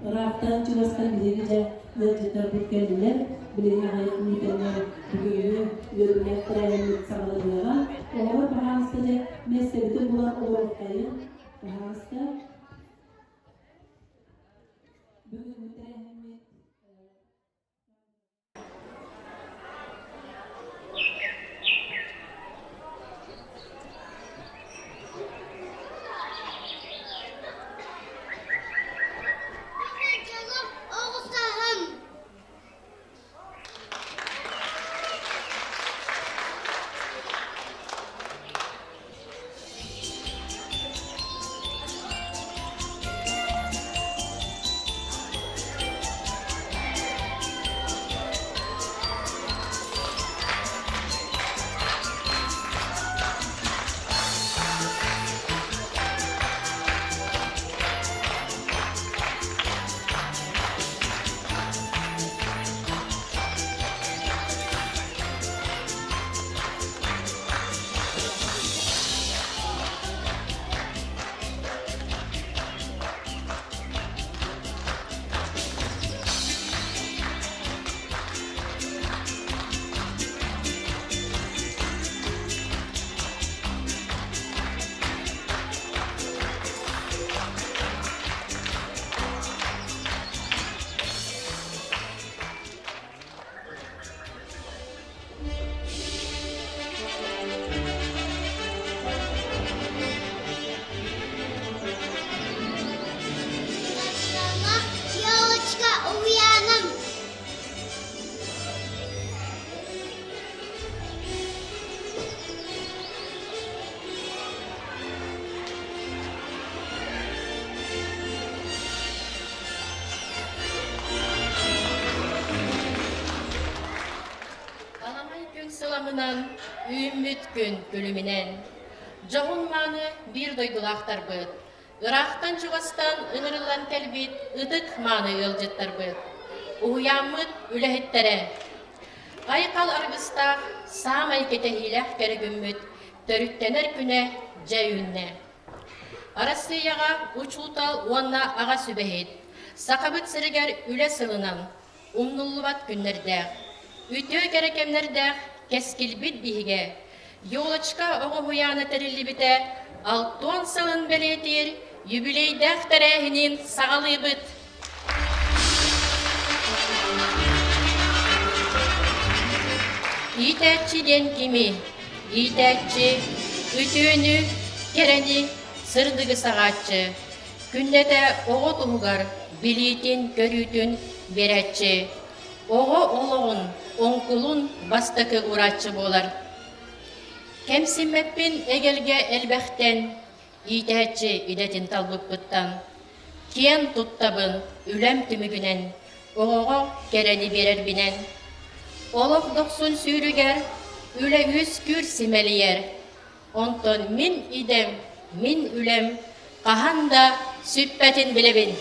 Ыраахтан чугастан биһиги дьэ ыалдьыттарбыт кэллилэр. Билигин аҕай күүтэннэр бүгүҥҥү үөрүүлээх тэрээһиммит саҕаланыаҕа. Оҕолор баһаалыста дьэ миэстэбитин булан олоруоххайын. Баһаалыста. Бүгүҥҥү тэрээһиммит Дьолум оҕустаһым. Тапталлаах елочка уйаным. Аламай күн сыламынан, үүммүт күн күлүмүнэн. Дьоһун мааны биир дойдулаахтарбыт, ыраахтан-чугастан ыҥырыллан кэлбит ытык мааны ыалдьыттарбыт, уһуйааммыт үлэһиттэрэ. Айхал аргыстаах саамай кэтэһиилээх кэрэ күммүт төрүттэнэр күнэ дьэ үүннэ. Арассыыйаҕа учуутал уонна аҕа сүбэһит, Сахабыт сиригэр үлэ сылынан умнуллубат күннэрдээх, үтүө кэрэ кэмнэрдээх кэскилбит биһигэ Елочка оҕо уһуйаана тэриллибитэ алтуон сылын бэлиэтиир юбилейдээх тэрээһинин саҕалыыбыт. Иитээччи диэн кими? Иитээччи үтүөнү, кэрэни, сырдыгы саҕааччы, күннэтэ оҕо туһугар билиитин-көрүүтүн биэрээччи, оҕо олоҕун оҥкулун бастакы урааччы буолар. Кэмсиммэппин эгэлгэ элбэхтэн, иитээччи идэтин талбыппыттан, киэн туттабын үлэм түмүгүнэн, оҕоҕо кэрэни биэрэрбинэн. Олох дохсун сүүрүгэр үлэ үөскүүр симэлийэр, Онтон мин идэм, мин үлэм хаһан да сүппэтин билэбин.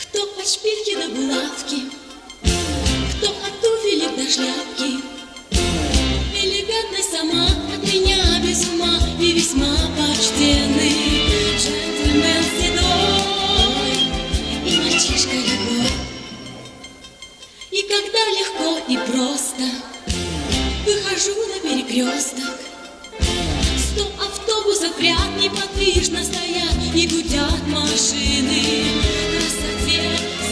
Кто от шпильки до булавки, кто от туфелек до шляпки. Элегантность сама от меня без ума и весьма почтенный джентльмен седой и мальчишка любой. И когда легко и просто выхожу на перекресток, 100 автобусов ряд неподвижно стоят и гудят машины. Красоте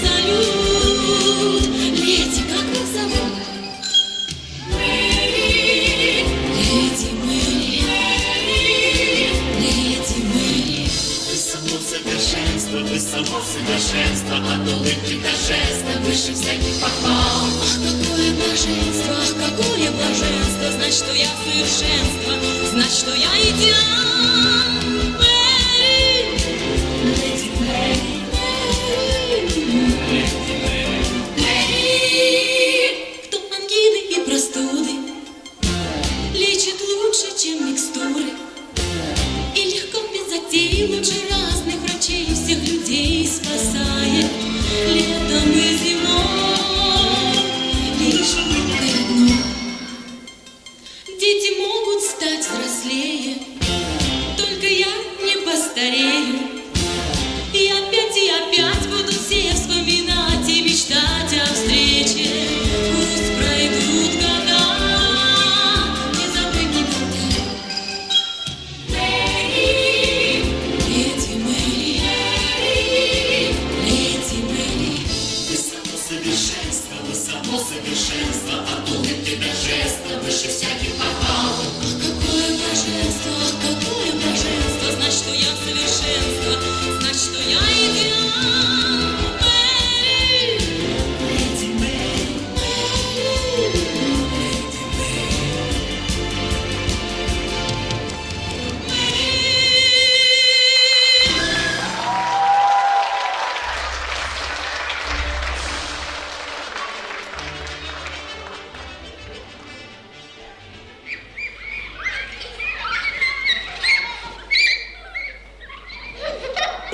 салют! Леди, как вас зовут? Мэри! Леди Мэри! Леди Мэри! Вы само совершенство, вы само совершенство, от улыбки до жеста, выше всяких похвал. Ах, какое блаженство, ах, какое блаженство, знать, что я совершенство, знать, что я идеал. Мэри, леди Мэри, Мэри. Леди Мэри. Мэри, кто ангины и простуды лечит лучше, чем микстуры. И легко без затей лучше разных врачей всех людей спасает летом и зимой. Лишь улыбкой одной дети могут стать взрослее, только я не постарею. И опять буду все вспоминать и мечтать о встрече. Пусть пройдут года, не забыть никогда. Мэри, леди Мэри, леди Мэри. Вы само совершенство, вы само совершенство, от улыбки до жеста, выше всяких похвал. Ах, какое блаженство, ах, какое блаженство, знать, что я совершенство, знать, что я идеал. Мэри, Леди Мэри, леди Мэри. Мэри.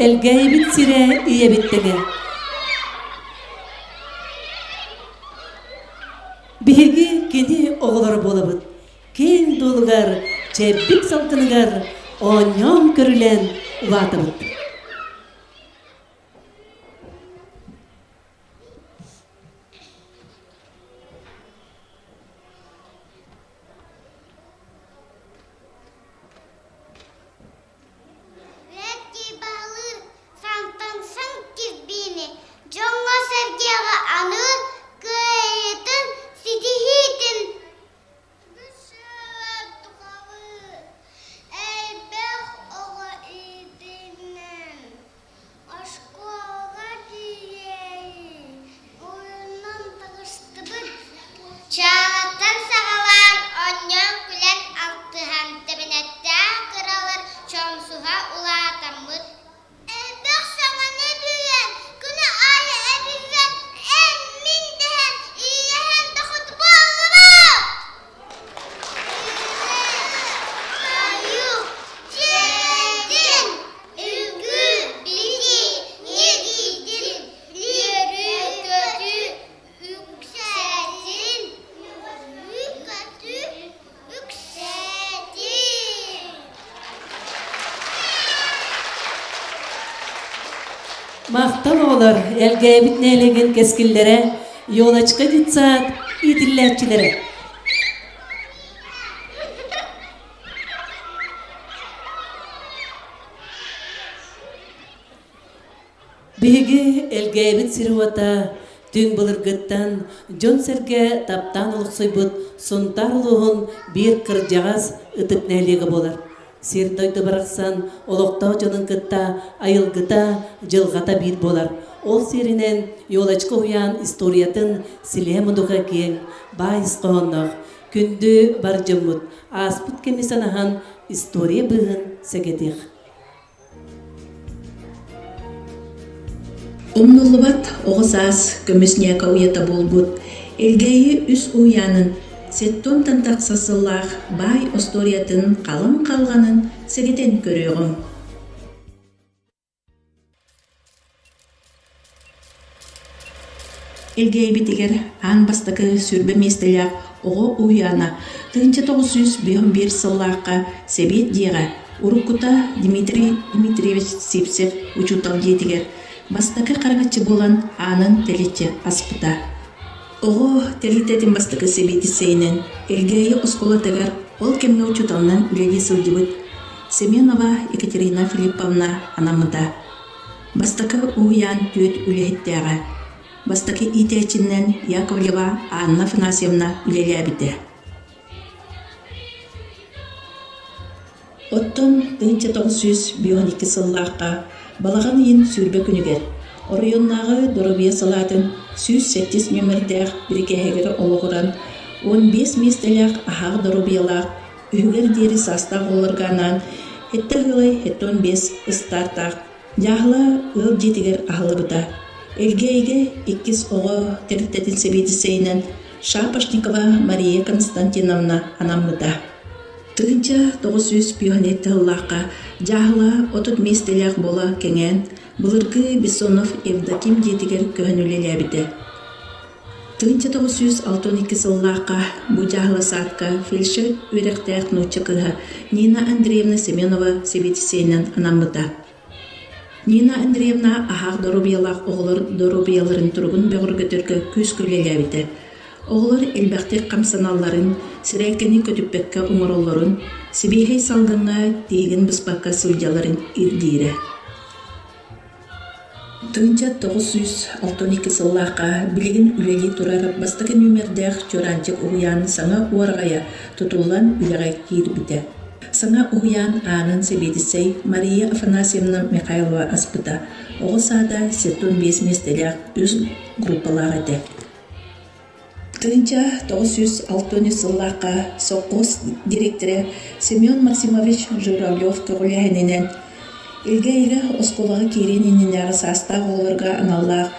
Элгээйибит сирэ ийэбит тэҥэ. Биһиги кини оҕолоро буолабыт. Киэҥ дуолугар, чэбдик салгыныгар оонньоон көрүлээн улаатабыт. Бэлтибалыыр сантан сан кирбиини дьоҥҥо-сэргэҕэ аныыр кыайыытын ситиһиитин Элбэх оҕо иитинэн оскуолаҕа тиийээри уйунан таҕыстыбыт. Чаалаттан саҕалаан оонньоон-күлэн алтыһан тэбэнэттээх кыралар чоҥсуһа улаатаммыт. Элбэх саҥаны билэн, күнү аайы эбиллэн, эн, мин дэһэн, иилэһэн дохут буоллубут! Тойук, дьиэтин, үҥкүү, билии, ньиргийдин, үөрүү-көтүү үксээтин, үөрүү-көтүү үксээтин. Махтал оҕолор, Элгээбит нэһилиэгин кэскиллэрэ, Елочка детсад иитиллээччилэрэ. Биһиги Элгээбит сири-уота түҥ былыргыттан дьон-сэргэ таптаан олохсуйбут Сунтаар улууһун биир кырдьаҕас ытык нэһилиэгэ буолар. Сир-дойду барахсан олохтоох дьонун кытта айылгыта, дьылҕата биир буолар. Ол сиэринэн Елочка уһуйаан историятын силиһэ мудука киэҥ, баай ис хоһоонноох, күндү бар дьоммут ааспыт кэми санаһан история быыһын сэгэтиэх. Умнуллубат оҕо саас көмүс ньээкэ уйата буолбут Элгээйи үс уһуйаанын сеттонтан тахса сыллаах баай остуоруйатын халыҥ халҕанын сэгэтэн көрүөҕүҥ. Элгээйибитигэр аан бастакы 20 миэстэлээх оҕо уһуйаана 1951 сыллаахха Сэбиэт дьиэҕэ уруккута Дмитрий Дмитриевич Сивцев учуутал дьиэтигэр бастакы хараҥаччы буолан аанын тэличчи аспыта. Оҕо тэрилтэтин бастакы сэбиэдиссэйинэн Элгээйи оскуолатыгар ол кэмҥэ учууталынан үлэлии сылдьыбыт Семенова Екатерина Филипповна анаммыта. Бастакы уһуйаан түөрт үлэһиттээҕэ. Бастакы иитээччинэн Яковлева Анна Афанасьевна үлэлээбитэ. Оттон 1952 сыллаахха балаҕан ыйын 20 күнүгэр оройуоннааҕы доруобуйа салаатын 107 нүөмэрдээх бирикээһигэр олоҕуран 15 миэстэлээх аһаах доруобуйалаах үһүгэр диэри саастаах оҕолорго анаан 7 ыалай 75 ыстаартаах дьааһыла ыал дьиэтигэр аһыллыбыта. Элгээйигэ иккис оҕо тэрилтэтин сэбиэдиссэйинэн Шапошникова Мария Константиновна анаммыта. 1905 сыллаахха дьааһыла 30 миэстэлээх буола кэҥээн, былыргы Бессонов Евдоким дьиэтигэр көһөн үлэлээбитэ. 1962 сыллаахха бу дьааһыла саадка фельдшер үөрэхтээх нуучча кыыһа Нина Андреевна Семенова сэбиэдиссэйинэн анаммыта. Нина Андреевна аһаах доруобуйалаах оҕолор доруобуйаларын туругун бөҕөргөтөргө күүскэ үлэлээбитэ. Оҕолор элбэхтик хамсаналларын, сирээккэни көтүппэккэ оҥороллорун, сибиэһэй салгыҥҥа тиһигин быспакка сылдьалларын ирдиирэ. 1962 сыллаахха билигин үлэлии турар бастакы нүөмэрдээх Чуораанчык уһуйаан саҥа уораҕайа тутуллан үлэҕэ киирбитэ. Саҥа уһуйаан аанын сэбиэдиссэй Мария Афанасьевна Михайлова аспыта. Оҕо саада 75 миэстэлээх үс группалаах этэ. 1963 сыллаахха сопхуос дириэктэрэ Семен Максимович Журавлев көҕүлээһининэн Илгэ-илэ оскуолаҕа киириэн иннинээҕи саастаах оҕолорго аналлаах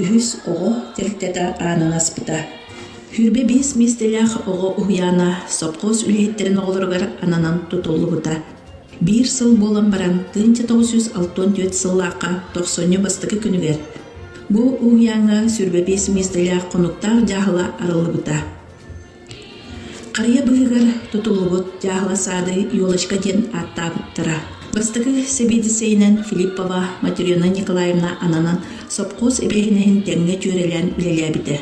үһүс оҕо тэрилтэтэ аанын аспыта. 25 миэстэлээх оҕо уһуйаана сопхуос үлэһиттэрин оҕолоругар ананан тутуллубута. Биир сыл буолан баран, 1964 сыллаахха тохсунньу бастакы күнүгэр бу уһуйааҥҥа 25 миэстэлээх хонуктаах дьааһыла арыллыбыта. Харыйа быыһыгар тутуллубут дьааһыла саады «Елочка» диэн ааттаабыттара. Бастакы сэбиэдиссэйинэн Филиппова Матрена Николаевна ананан сопхуос эбээһинэһин тэҥҥэ дьүөрэлээн үлэлээбитэ.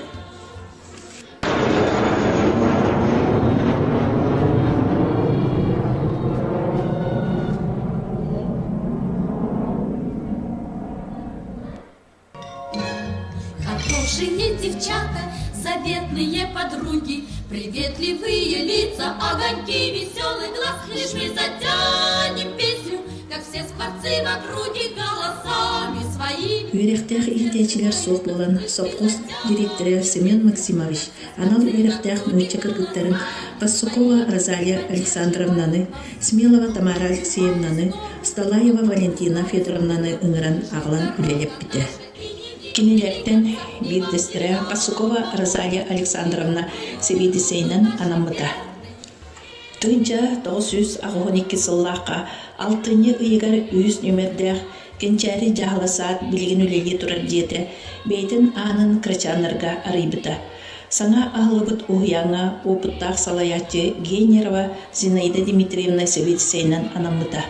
Хорошие девчата, заветные подруги, Приветливые лица, огоньки веселый глаз. Лишь мы затянем песню, как все скворцы в округе голосами своими. Үөрэхтээх иитээччилэр суох буолан, сопхуос дириэктэрэ Семен Максимович анал үөрэхтээх нуучча кыргыттарын Пассукова Розалия Александровнаны, Смелова Тамара Алексеевнаны, Сталаева Валентина Федоровнаны ыҥыран аҕалан үлэлэппитэ. Кинилэртэн биирдэстэрэ Пасукова Розалия Александровна сэбиэдиссэйинэн анаммыта. 1982 сыллаахха алтынньы ыйыгар үһүс нүмердээх Кэнчээри дьаһала саат билигин үлэлии турар дьиэтэ бэйэтин аанын кырачааннарга арыйбыта. Саҥа аһыллыбыт уһуйааҥҥа уопуттаах салайааччы Генерова Зинаида Дмитриевна сэбиэдиссэйинэн анаммыта.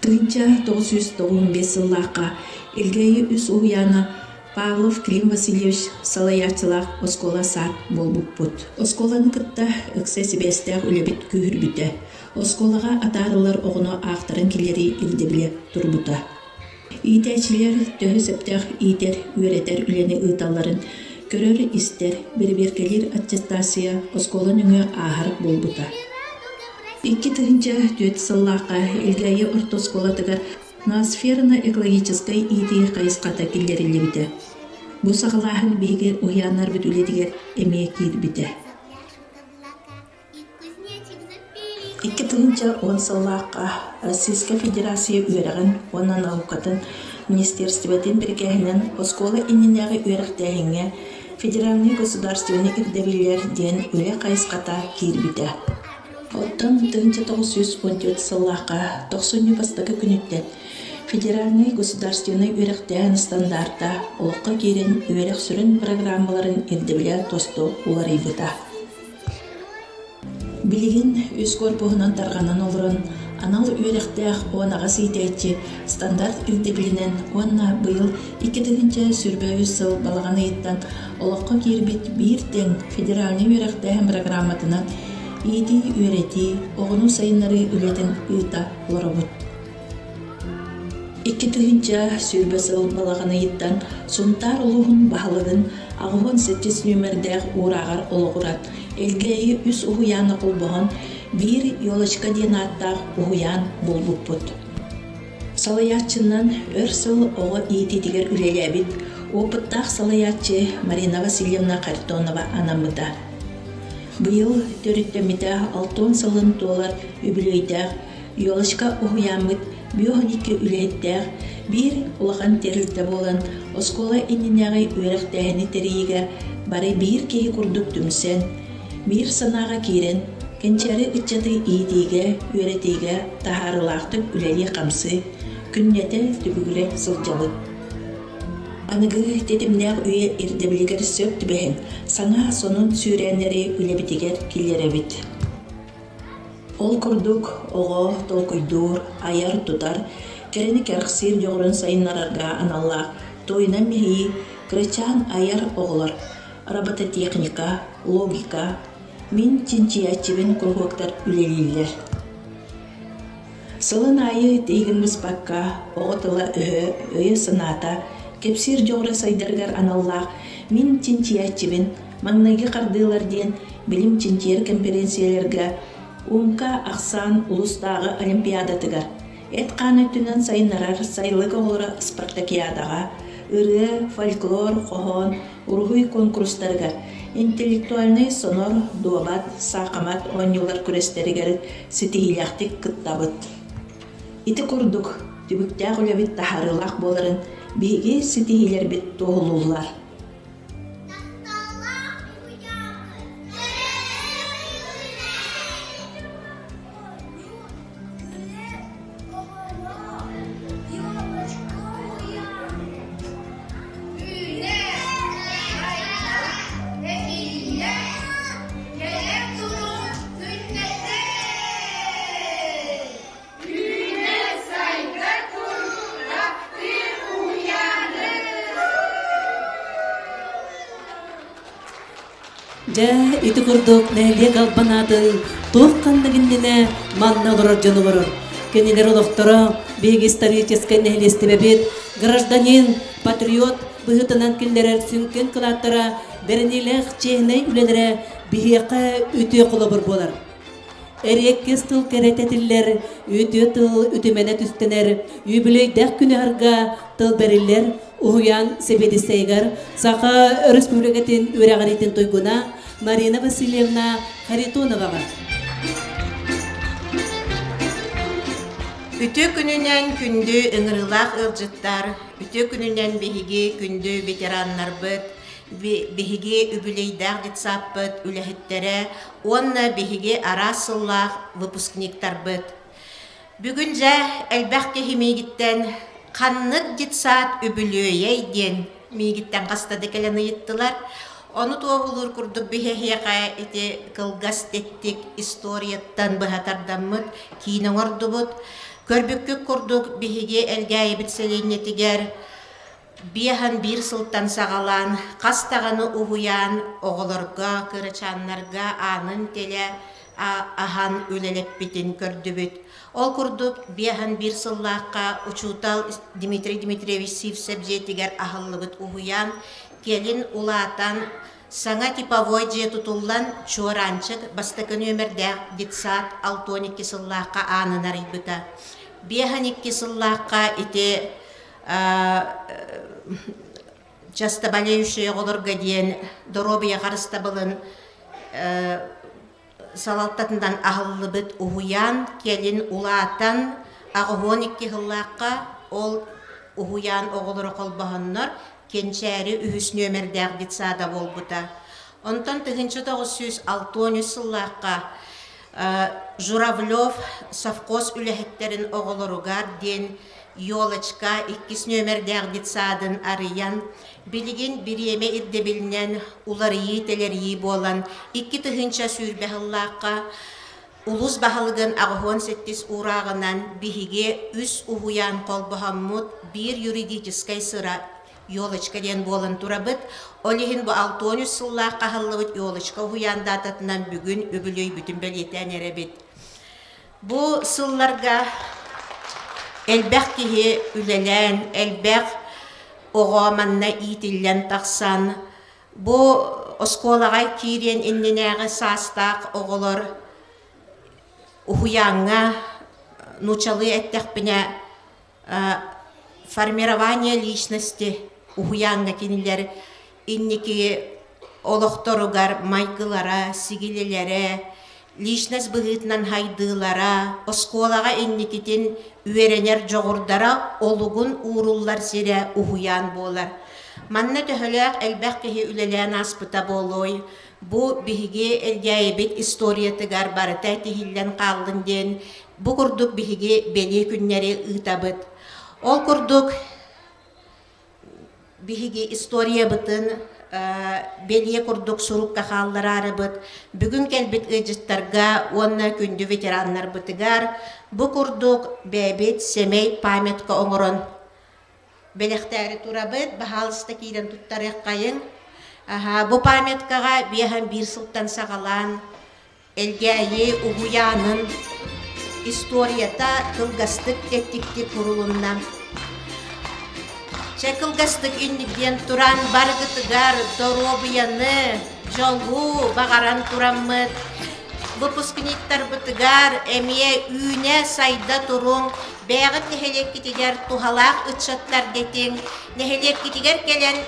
1995 сыллаахха Элгээйи үс уһуйаана Павлов Клим Васильевич салайааччылаах оскуола-саад буолбуппут. Оскуоланы кытта ыкса сибээстээх үлэбит күүһүрбүтэ. Оскуолаҕа атаарыллар оҕону аахтаран киллэрии ирдэбилэ турбута. Иитээччилэр төһө сөптөөх иитэр, үөрэтэр үлэни ыыталларын көрөр-истэр, бэрэбиэркэлиир аттестация оскуола нөҥүө ааһар буолбута. 2004 сыллаахха Илгээйи орто оскуолатыгар ноосферно-экологическай иитии хайысхата киллэриллибитэ. Бу саҕалааһын биһиги уһуйааннарбыт үлэтигэр эмиэ киирбитэ. 2010 сыллаахха Российскай Федерация үөрэҕин уонна наукатын министиэристибэтин бирикээһинэн оскуола иннинээҕи үөрэхтээһиҥҥэ федеральнай государственнай ирдэбиллэр диэн үлэ хайысхата киирбитэ. Оттон 1914 сыллаахха тохсунньу бастакы күнүттэн федеральнай государственнай үөрэхтээһин стандарта олоххо киирэн үөрэх сүрүн программаларын ирдэбилэ тосту уларыйбыта. Билигин үс корпуһунан тарҕанан олорон, анал үөрэхтээх 18 иитээччи стандарт ирдэбилинэн уонна быйыл 2023 сыл балаҕан ыйыттан олоххо киирбит биир тэҥ федеральнай үөрэхтээһин программатынан иитии-үөрэтии, оҕону сайыннарыы үлэтин ыыта олоробут. 2020 сыл балаҕан ыйыттан Сунтаар улууһун баһылыгын 87 нүөмэрдээх уурааҕар олоҕуран, Элгээйи үс уһуйаана холбоһон, биир «Елочка» диэн ааттаах уһуйаан буолбуппут. Салайааччынан өр сыл оҕо иитиитигэр үлэлээбит опыттаах салайааччы Марина Васильевна Харитонова анаммыта. Быйыл төрүттэммитэ 60 сылын туолар үбүлүөйдээх Елочка уһуйааммыт 52 үлэһиттээх, Биир улахан тэрилтэ буолан, оскуола иннинээҕи үөрэхтээһини тэрийиигэ бары биир киһи курдук түмсэн, биир санааҕа киирэн, кэнчээри ыччаты иитиигэ, үөрэтиигэ таһаарыылаахтык үлэлии-хамсыы, күннэтэ түбүгүрэ сылдьабыт. Аныгы тэтимнээх үйэ ирдэбилигэр сөп түбэһэн, саҥа сонун сүүрээннэри үлэбитигэр киллэрэбит. Ол курдук, оҕо толкуйдуур, айар-тутар, кэрэни кэрэхсиир дьоҕурун сайыннарарга аналлаах туойунан мэһийии кырачаан айар оҕолор робототехника, логика, мин чинчийээччибин куруһуоктар үлэлииллэр. Сылын аайы тиһигин быспакка оҕо тыла-өһө, өйө-санаата, кэпсиир дьоҕура сайдарыгар аналлаах «Мин чинчийээччибин, маҥнайгы хардыылар» диэн билим чинчийэр кэмпириэнсийэлэргэ Умка ахсаан улуустааҕы олимпиадатыгар эт-хаан өттүнэн сайыннарар сайылык оҕолоро спартакиадаҕа, ырыа, фольклор, хоһоон, уруһуй куонкурустарыгар, интеллектуальнай сонор, дуобат, саахымат оонньуулар күрэстэригэр ситиһиилээхтик кыттабыт. Ити курдук, түбүктээх үлэбит таһаарыылаах буоларын биһиги ситиһиилэрбит туоһулууллар. Дьэ, ити курдук нэһилиэк албан аатын туох ханнык иннинэ манна олорор дьон олорор. Кинилэр олохторо биһиги историческай нэһилиэстибэбит, гражданин, патриот быһыытынан киллэрэр сүҥкэн кылааттара, бэриниилээх чиэһинэй үлэлэрэ биһиэхэ үтүө холобур буолар. Эриэккэс тыл кэрэтэ этиллэр, үтүө тыл үтүмэнэ түстэнэр, үбүлүөйдээх күнү аһарга тыл бэриллэр, уһуйаан сэбиэдиссэйигэр Саха Өрөспүүбүлүкэтин үөрэҕириитин туйгуна Марина Васильевна Харитоноваҕа. Үтүө күнүнэн күндү ыҥырыылаах ыалдьыттар, үтүө күнүнэн биһиги күндү ветераннарбыт, биһиги үбүлүөйдээх детсаппыт үлэһиттэрэ уонна биһиги араас сыллаах выпускниктарбыт. Бүгүн дьэ элбэх киһи миигиттэн ханнык детсад үбүлүөйэй диэн миигиттэн хаста да кэлэн ыйыттылар. Ону туоһулуур курдук биһиэхэ ити кылгас тэттик историяттан быһа тардаммыт киинэ оҥордубут. Көрбүккүт курдук биһиги Элгээйибит сэлиэнньэтигэр Биэһэн биир сылтан саҕалаан хас даҕаны уһуйаан оҕолорго, кырачааннарга аанын тэлэ аһан үлэлэппитин көрдүбүт. Ол курдук биэһэн биир сыллаахха учуутал Дмитрий Дмитриевич Сивцев дьиэтигэр аһыллыбыт уһуйаан кэлин улаатан саҥа типовой дьиэ тутуллан Чуораанчык бастакы нүөмэрдээх детсад 62 сыллаахха аанын арыйбыта. 52 сыллаахха ити часто болеющие оҕолорго диэн доруобуйа харыстабылын салалтатынан аһыллыбыт уһуйаан кэлин улаатан 82 сыллаахха ол уһуйаан оҕолоро холбоһоннор Кэнчээри үһүс нүөмэрдээх детсада буолбута. Онтон 1963 сыллаахха Журавлев совхоз үлэһиттэрин оҕолоругар диэн Елочка иккис нүөмэрдээх детсадын арыйан, билигин бириэмэ ирдэбилинэн уларыйыы-тэлэрийии буолан, 2020 сыллаахха улуус баһылыгын 87 уурааҕынан биһиги үс уһуйаан холбоһоммут биир юридическай сыра Елочка диэн буолан турабыт. Ол иһин бу 63 сыллаах хаһыллыбыт Елочка уһуйаан даататынан бүгүн үбүлүөйбүтүн бэлиэтээн эрэбит. Бу сылларга элбэх киһи үлэлээн, элбэх оҕо манна иитиллэн тахсан, бу оскуолаҕа киириэн иннинээҕи саастаах оҕолор уһуйааҥҥа нууччалыы эттэхпинэ формирование личности уһуйааҥҥа кинилэр инники олохторугар майгылара, сигилилэрэ. Личность быһыытынан хайдыылара, оскуолаҕа инникитин үөрэнэр дьоҕурдара олугун ууруллар сирэ уһуйаан буолар. Манна төһөлөөх элбэх киһи үлэлээн ааспыта буолуой? Бу биһиги Элгээйибит историятыгар барыта тиһиллэн хааллын диэн бу курдук биһиги бэлиэ күннэри ыытабыт. Ол курдук биһиги историябытын бэлиэ курдук сурукка хааллараарыбыт бүгүн кэлбит ыалдьыттарга уонна күндү ветераннарбытыгар бу курдук бэйэбит сэмэй памятка оҥорон бэлэхтээри турабыт баһаалыста киирэн туттарыаххайыҥ бу памяткаҕа биэһэн биир сылтан саҕалаан Элгээйи уһуйаанын историята кылгастык тэттиктик курулунна. Чэ кылгастык инник диэн туран барыгытыгар доруобуйаны, дьолу баҕаран тураммыт выпускниктарбытыгар эмиэ үүнэ-сайда туруҥ, бэйэҕит нэһилиэккитигэр туһалаах ыччаттар дэтиҥ, нэһилиэккитигэр кэлэн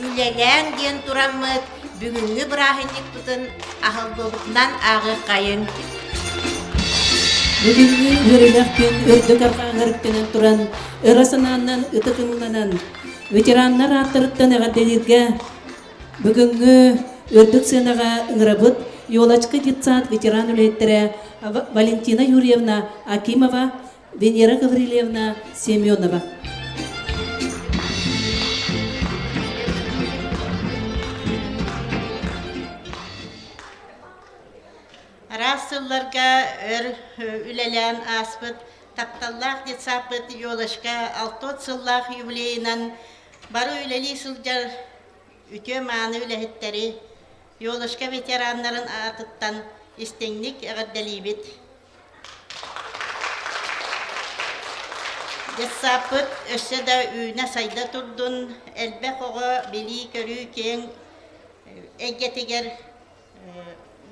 үлэлээн диэн тураммыт бүгүҥҥү бырааһынньыкпытын аһыллыбытынан ааҕыаххайыҥ. Бүгүҥҥү үөрүүлээх күн үрдүк арҕааҥҥарыктанан туран, ыра санааннан ытык ымыыланан, ветераннар ааттарыттан эҕэрдэлииргэ бүгүҥҥү үрдүк сыанаҕа ыҥырабыт Елочка детсад ветеран үлэһиттэрэ Валентина Юрьевна Акимова, Венера Гаврильевна Семенова. Араас сылларга өр үлэлээн ааспыт тапталлаах детсаппыт Елочка 60 сыллаах юбилейынан бары үлэлии сылдьар үтүө-мааны үлэһиттэри Елочка ветераннарын аатыттан истиҥник эҕэрдэлиибит. Детсаппыт өссө да үүнэ-сайда турдун, элбэх оҕо билии-көрүү киэҥ эйгэтигэр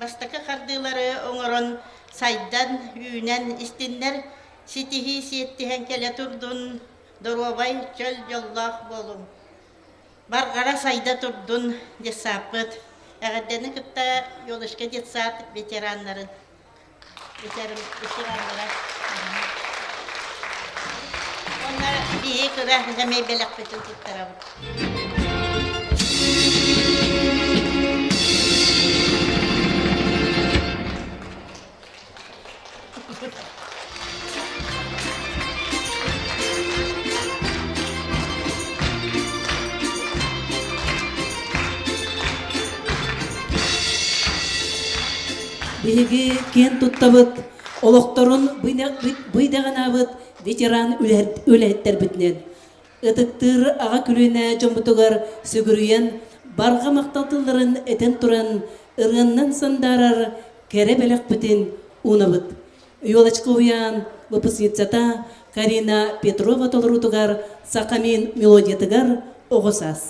бастакы хардыылары оҥорон сайдан, үүнэн истиннэр, ситиһии сиэттиһэн кэлэ турдун, доруобай, чөл дьоллоох буолуҥ. Барҕара сайда турдун детсаппыт. Эҕэрдэни кытта Елочка детсад ветераннарын ветераннара. Уонна биһи кыра сэмэй бэлэхпитин туттарабыт. Биһиги киэн туттабыт, олохторун быйдаҕынаабыт ветеран үлэһиттэрбитинэн. Ытыктыыр аҕа көлүөнэ дьоммутугар сүгүрүйэн, барҕа махтал тылларын этэн туран, ырыаннан сандаарар кэрэ бэлэхпитин уунабыт. Елочка уһуйаан выпускницата Карина Петрова толоруутугар Сахамин мелодиятыгар оҕо саас.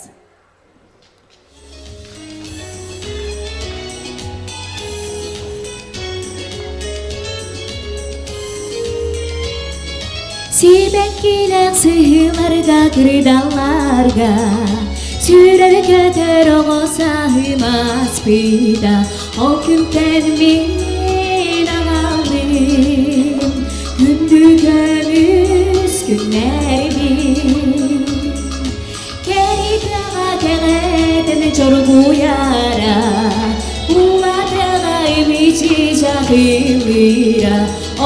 Сибэккилээх сыһыыларга кырдалларга Сүүрэр көтөр оҕо сааһым ааспыта Ол күнтэн мин аҕалым Күндү көмүс күннэрбин Кэритаҕа кэҕэтэн чоргуйара Улатаҕа ымычы чахылыыра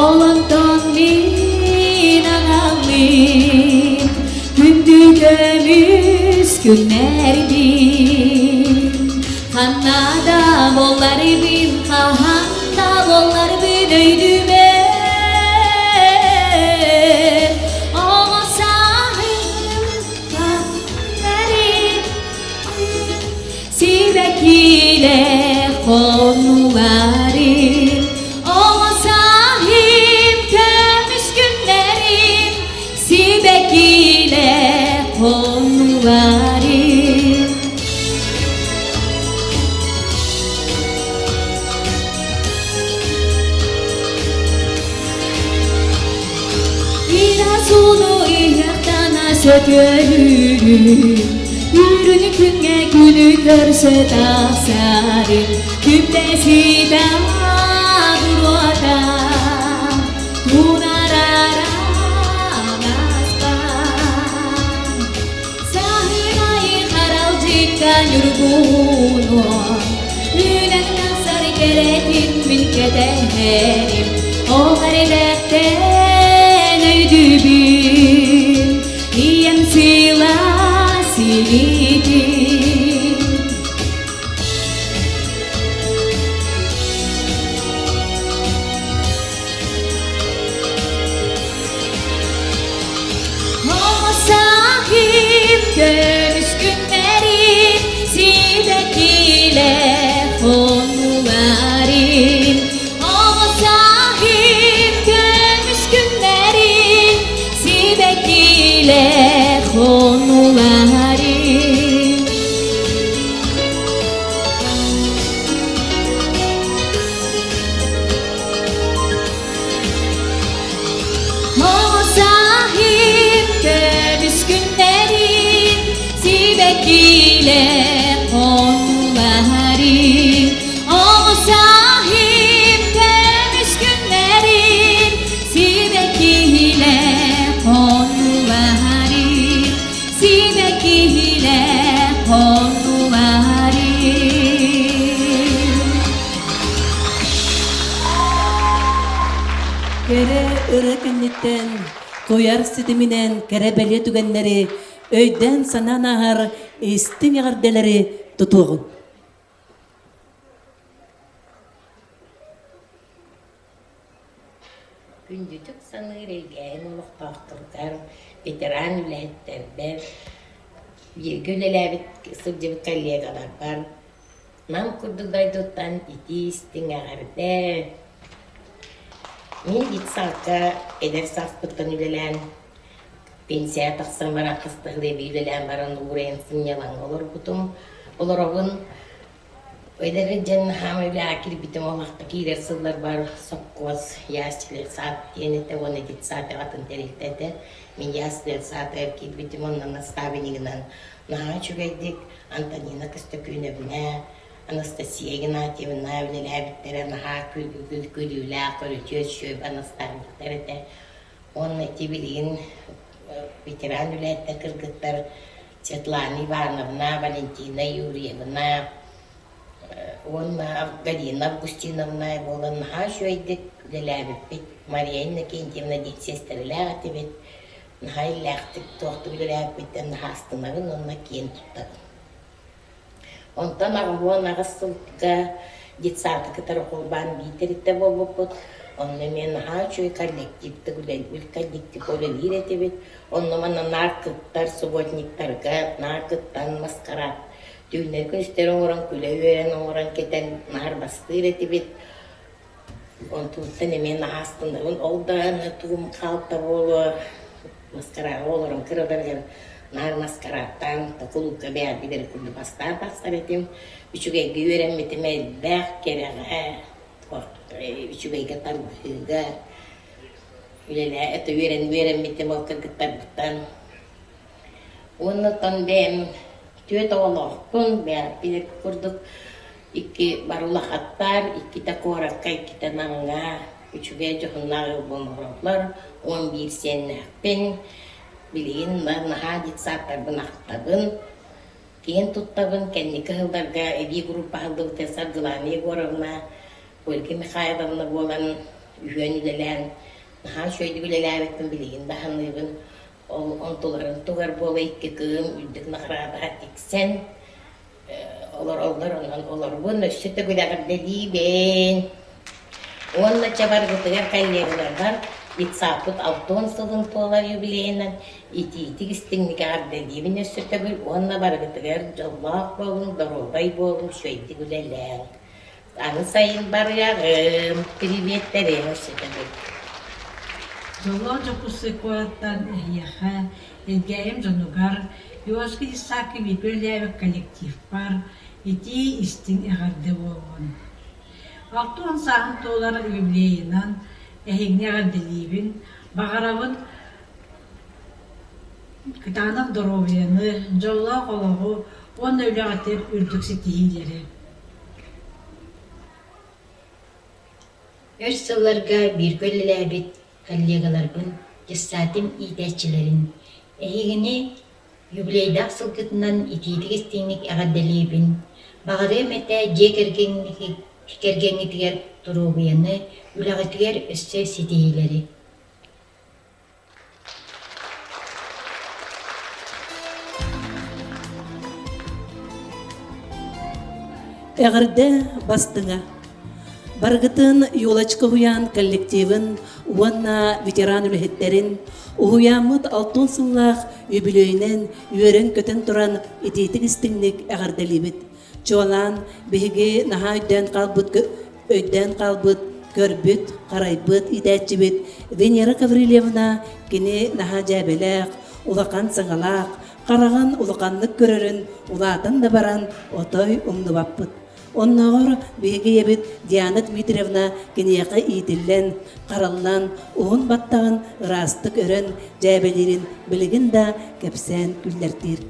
Ол онтон мин аҕалым Күндү көмүс күннэрбин Ханна да буолларбын, хаһан да буолларбын өйдүмэ Оҕо сааһым күннэрим Сибэккилэр хонууларым Оҕо сааһым көмүс күннэрим Сибэккилэр хонууларым Ира-сууну ыһыахтана сөтүөлүүрүм, Үүрүнү күҥҥэ күнү көрсө тахсарым, Күннэситэ Сырдыга ньургуһунуо, Үүнэн тахсар кэрэтин мин кэтэһэрим, Ол эрэлээхтэн өйдүүбүн, Ийэм сылаас илиитин. Сахим көмүс күннэрин сибэккилэр хонууларын Сахим көмүс күннэрин сибэккилэр хонууларын Sahip көмүс күннэрин сибэккилэр хонууларын Sahip көмүс күннэрин сибэккилэр хонууларын сибэккилэр хонууларын Кэрэ ырыа кэнниттэн куйар ситиминэн кэрэ бэлиэ түгэннэри өйдөөн-санаан ааһар истиҥ эҕэрдэлэри тутуоҕуҥ. Күндүтүк саныыр Элгээйим олохтоохторугар, ветеран үлэһиттэрбэр, бииргэ үлэлээбит сылдьыбыт коллегаларбар Нам курдук дойдуттан итии-истиҥ эҕэрдэ! Мин детсадка эдэр сааспыттан үлэлээн, пенсияҕа тахсан баран хас да сыл эбии үлэлээн баран уурайан сынньалаҥҥа олорбутум. Олоробун. Эдэр дьон хаамай үлэҕэ киирбитим ол ахта киирэр сылларбар сопхуос ясле-сад диэн этэ уонна детсад аҕатын тэрилтэ этэ. Мин ясле-садыгар киирбитим онно наставнигынан наһаа үчүгэйдик Антонина Көстөкүүнэбинэ, Анастасия Игнатьевна үлэлээбиттэрэ наһаа күлүүлээх, көрүдьүөс үчүгэй наставниктар этэ. Уонна ити билигин ветеран үлэһиттэр кыргыттар Светлана Ивановна, Валентина Юрьевна уонна Галина Августиновна буолан наһаа үчүгэйдик үлэлээбиппит. Мария Иннокентьевна диэн сиэстэрэлээх этибит. Наһаа иллээхтик туохтук үлэлээбиппиттэн наһаа астынабын уонна киэн туттабын. Онтон 88 сылга детсады кытары холбоон биир тэрилтэ буолбуппут. Онно эмиэ наһаа үчүгэй коллективтык үлэлиир коллектив үлэлиир этибит. Онно манна наар кыттар субботниктарга наар кыттан маскарад түүннэри күнүстэри оҥорон күлэ-үөрэн оҥорон кэтэн наар бастыыр этибит. Онтубуттан эмиэ наһаа астынабын. Ол даҕаны тугум хаалта буолуо, маскараадка олорон кыраларыгар наар маскараадтаан кулуупка бэйэбитигэр курдук бастаан тахсар этим. Үчүгэйгэ үөрэммитим элбэх, кэрэҕэ, үчүгэйгэ тардыһыыга үлэлээ это үөрэн үөрэммитим ол кыргыттарбыттан. Уонна оттон бэйэм түөрт оҕолоохпун, бэйэбит курдук икки бары улахаттар, иккитэ куоракка, иккитэ Намҥа үчүгэй дьоһуннаах ыал буолан олороллор, 11 сиэннээхпин. Билигин наһаа детсадтарбын ахтабын, киэн туттабын. Кэнники сылларга эбии группа аһыллыбыта Саргылана Егоровна, Ольга Михайловна буолан үһүөн үлэлээн, наһаа үчүгэйдик үлэлээбиппин билигин да саныыбын. Ол онтуларын тугар буола икки кыым үрдүк наҕараадаҕа тиксэн олороллор, онон олорбун өссө төгүл эҕэрдэлиибин. Уонна чабаргытыгар коллегаларбар детсадпыт алтан сылын туолар юбилейынан итиитик истиҥник эҕэрдэлиибин өссө төгүл уонна барыгытыгар дьоллоох буолуҥ, доруобай буолуҥ, үчүгэйдик үлэлээҥ. Аны сайын барыаҕым, приветтэрим өссө төгүл. Дьоллоох Дьокуускай куораттан эһиэхэ, Элгээйим дьонугар, Ивашка Исаакы бииргэ үлэлээбит коллективпар итии истиҥ эҕэрдэ буоллун. 60 сааһын туолар юбилейынан эһигини эҕэрдэлиибин, баҕарабын кытаанах доруобуйаны, дьоллоох олоҕу уонна үлэҕитигэр үрдүк ситиһиилэри. Өр сылларга бииргэ үлэлээбит коллегаларбын, детсадым иитээччилэрин, эһигини. Юбилейдаах сылгытынан итиитик-истиҥник эҕэрдэлиибин. Баҕарыам этэ дьиэ кэргэҥҥитигэр доруобуйаны, үлэҕитигэр өссө ситиһиилэри. Эҕэрдэ бастыҥа! Барыгытын Елочка уһуйаан коллективын уонна ветеран үлэһиттэрин уһуйааммыт алтын сыллаах үбүлүөйүнэн үөрэн-көтөн туран итиитик-истиҥник эҕэрдэлиибит. Чуолаан биһиги наһаа өйдөөн хаалбыт өйдөөн хаалбыт, көрбүт, харайбыт иитээччибит Венера Гаврильевна кини наһаа дьээбэлээх, улахан саҥалаах, хараҕын улаханнык көрөрүн улаатан да баран отой умнубаппыт. Оннооҕор биһиги ийэбит Диана Дмитриевна киниэхэ иитиллэн, хараллан, уһун баттаҕын ыраастык өрөн дьээбэлиирин билигин да кэпсээн күллэртиир.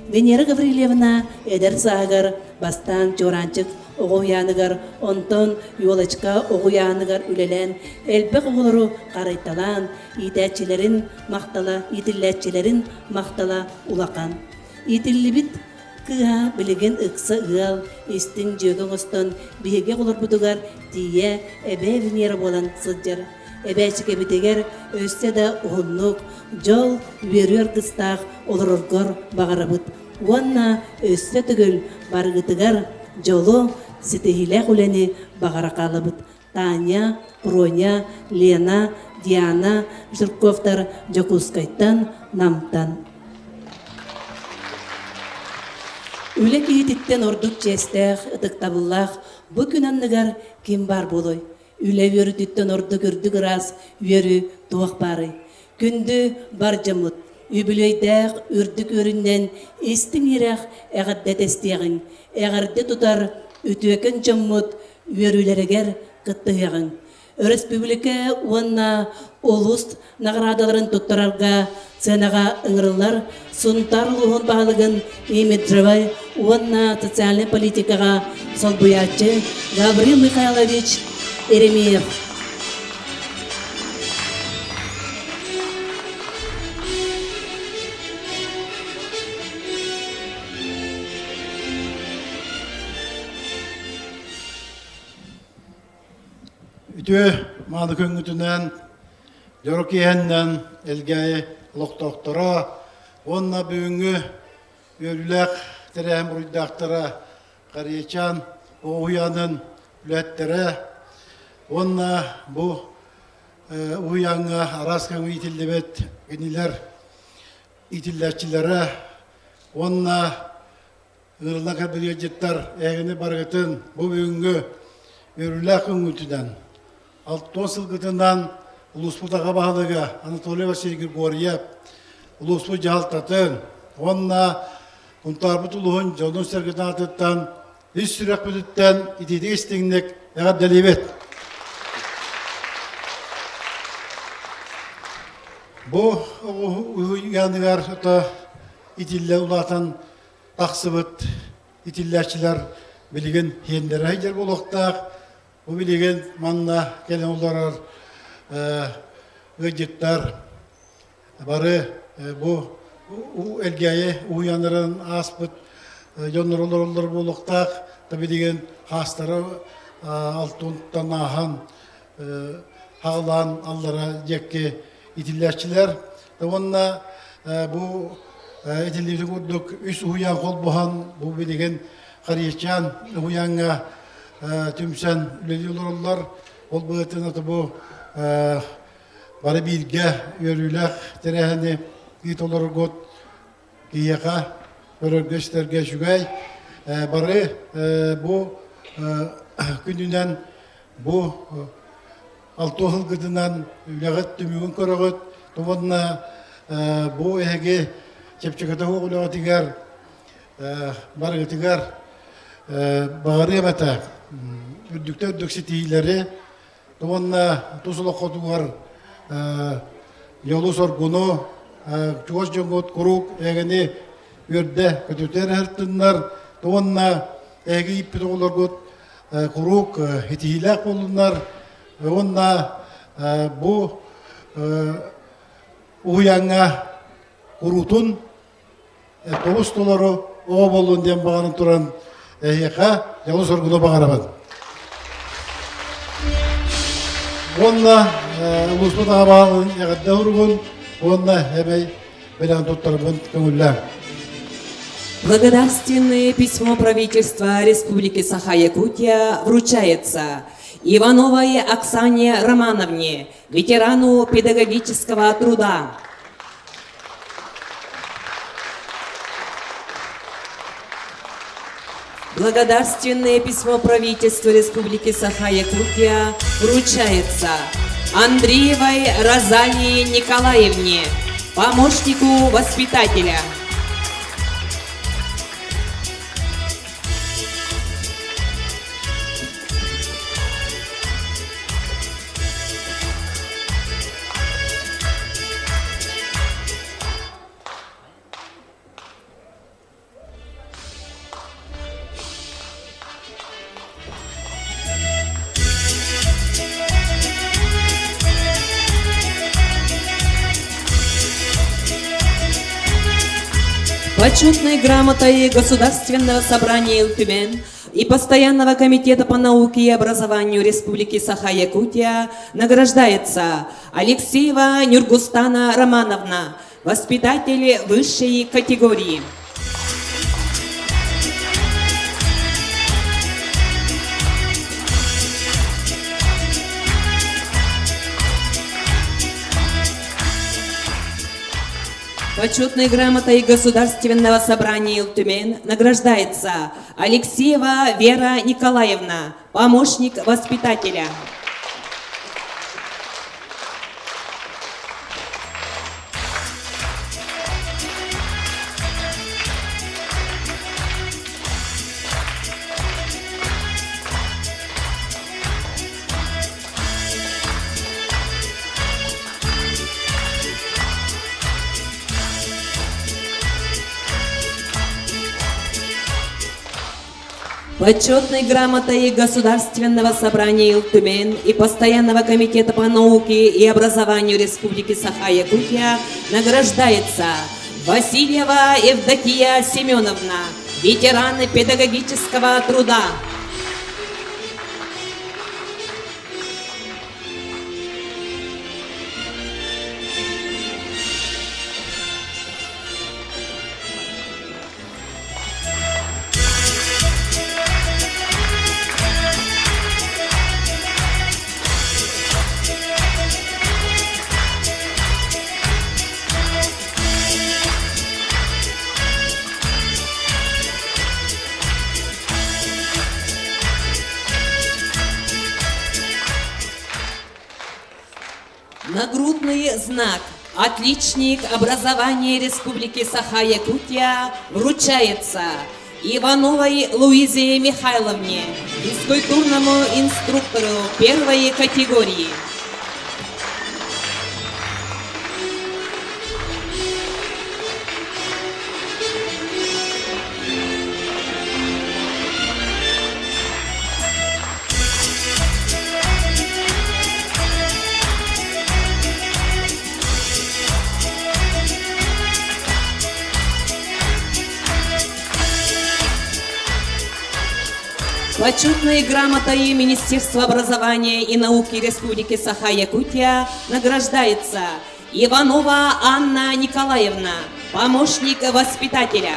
Венера Гаврильевна эдэр сааһыгар бастаан Чуораанчык оҕо уһуйааныгар, онтон Елочка оҕо уһуйааныгар үлэлээн элбэх оҕолору харайталаан, иитээччилэрин махтала, иитиллээччилэрин махтала улахан. Иитиллибит кыыһа билигин ыкса ыал, истиҥ дьүөгэ оҥостон биһиги оҕолорбутугар тиийэ эбээ Венера буолан сылдьар. Эбээчикэбитигэр өссө да уһуннук, дьол, үөрүү аргыстаах олороргор баҕарабыт уонна өссө төгүл барыгытыгар дьолу, ситиһиилээх үлэни баҕара хаалабыт. Таня, Проня, Лена, Диана Жирковтар Дьокуускайтан, Намтан. Үлэ киһититтэн ордук чиэстээх, ытыктабыллаах бу күн анныгар ким баар буолуой? Үлэ үөрүүтүттэн ордук үрдүк ыраас үөрүү туох баарый? Күндү бар дьоммут, үбүлүөйдээх үрдүк үөрүнэн истиҥ иһирэх эҕэрдэ тэстиэҕиҥ, эҕэрдэ тутар үтүөкэн дьоммут үөрүүлэригэр кыттыһыаҕыҥ. Өрөспүүбүлүкэ уонна улуус наҕараадаларын туттарарга сыанаҕа ыҥырыллар Сунтаар улууһун баһылыгын имиджевай уонна социальнай политикаҕа солбуйааччы Гаврил Михайлович Еремеев. Үтүө мааны көҥүтүнэн, дьоро киэһэннэн Элгээйи олохтоохторо уонна бүгүҥҥү үөрүүлээх тэрээһин буруйдаахтара Харыйачаан уһуйаанын үлэһиттэрэ уонна бу уһуйааҥҥа араас кэмҥэ иитиллибит кинилэр иитиллээччилэрэ уонна Ыҥырыллан кэлбит ыалдьыттар эһигини барыгытын бу бүгүҥҥү үөрүүлээх күҥҥүтүнэн, алтуон сылгытынан улууспут аҕа баһылыга Анатолий Васильевич Григорьев, улууспут дьаһалтатын уонна Сунтаарбыт улууһун дьонун-сэргэтин аатыттан ис сүрэхпититтэн итиитик истиҥник эҕэрдэлиибит! Бу уһуйааныгар итиллэ улаатан тахсыбыт итиллээччилэр билигин хиэннэрэ сылдьар буолуохтаах. Бу билигин манна кэлэн олорор ыалдьыттар бары бу Элгээйи уһуйааннарын ааспыт дьоннор олороллор буолуохтаах. Та билигин хаастара алтунтан ааһан хаҕылаан аллара диэки итиллээччилэр. Уонна бу этиллибитин курдук үс уһуйаан холбоһон бу билигин Харыйачаан уһуйааҥҥа түмсэн үлэлии олороллор. Ол быһыытынан бу бары бииргэ үөрүүлээх тэрээһини ыыта олороргут киһиэхэ көрөргө-истэргэ үчүгэй. Бары бу күнүнэн бу алтуо сылгытынан үлэҕит түмүгүн көрөҕүт уонна бу эһиги чэпчэкитэ суох үлэҕитигэр барыгытыгар баҕарыам этэ үрдүктэн үрдүк ситиһиилэри уонна тус олоххутугар дьолу-соргуну чугас дьоҥҥут куруук эһигини үөрдэ көтүтэр ыһыртыннар уонна эһиги ииппит оҕолоргут куруук итиһиилээх буоллуннар уонна бу уһуйааҥҥа куруутун тобус толору оҕо буоллун диэн баҕаран туран эһиэхэ дьолу-соргуну баҕарабын. Уонна улууспут аҕабаалын эҕэрдэ уругун уонна эбэй бэлэҕин туттарбын көҥүллээҥ. Благодарственное письмо правительства Республики Саха-Якутия вручается Ивановой Оксане Романовне, ветерану педагогического труда. Благодарственное письмо правительства Республики Саха-Якутия вручается Андреевой Розалии Николаевне, помощнику воспитателя. Почетной грамотой Государственного собрания Ил и Постоянного комитета по науке и образованию Республики Саха-Якутия награждается Алексеева Нюргустана Романовна, воспитатель высшей категории. Почетной грамотой Государственного собрания Илтюмен награждается Алексеева Вера Николаевна, помощник воспитателя. Почетной грамотой Государственного собрания Илтумен и Постоянного комитета по науке и образованию Республики Саха-Якутия награждается Васильева Евдокия Семеновна, ветеран педагогического труда. Нагрудный знак «Отличник образования Республики Саха-Якутия» вручается Ивановой Луизе Михайловне, физкультурному инструктору первой категории. Почетной грамотой Министерства образования и науки Республики Саха-Якутия награждается Иванова Анна Николаевна, помощник воспитателя.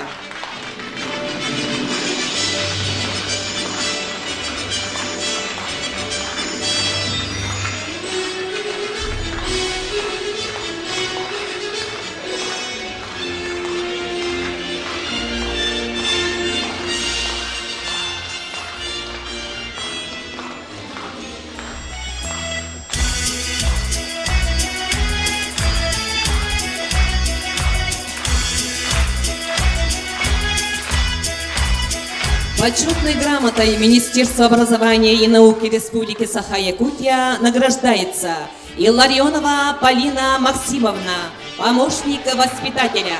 Почетной грамотой Министерства образования и науки Республики Саха-Якутия награждается Илларионова Полина Максимовна, помощник воспитателя.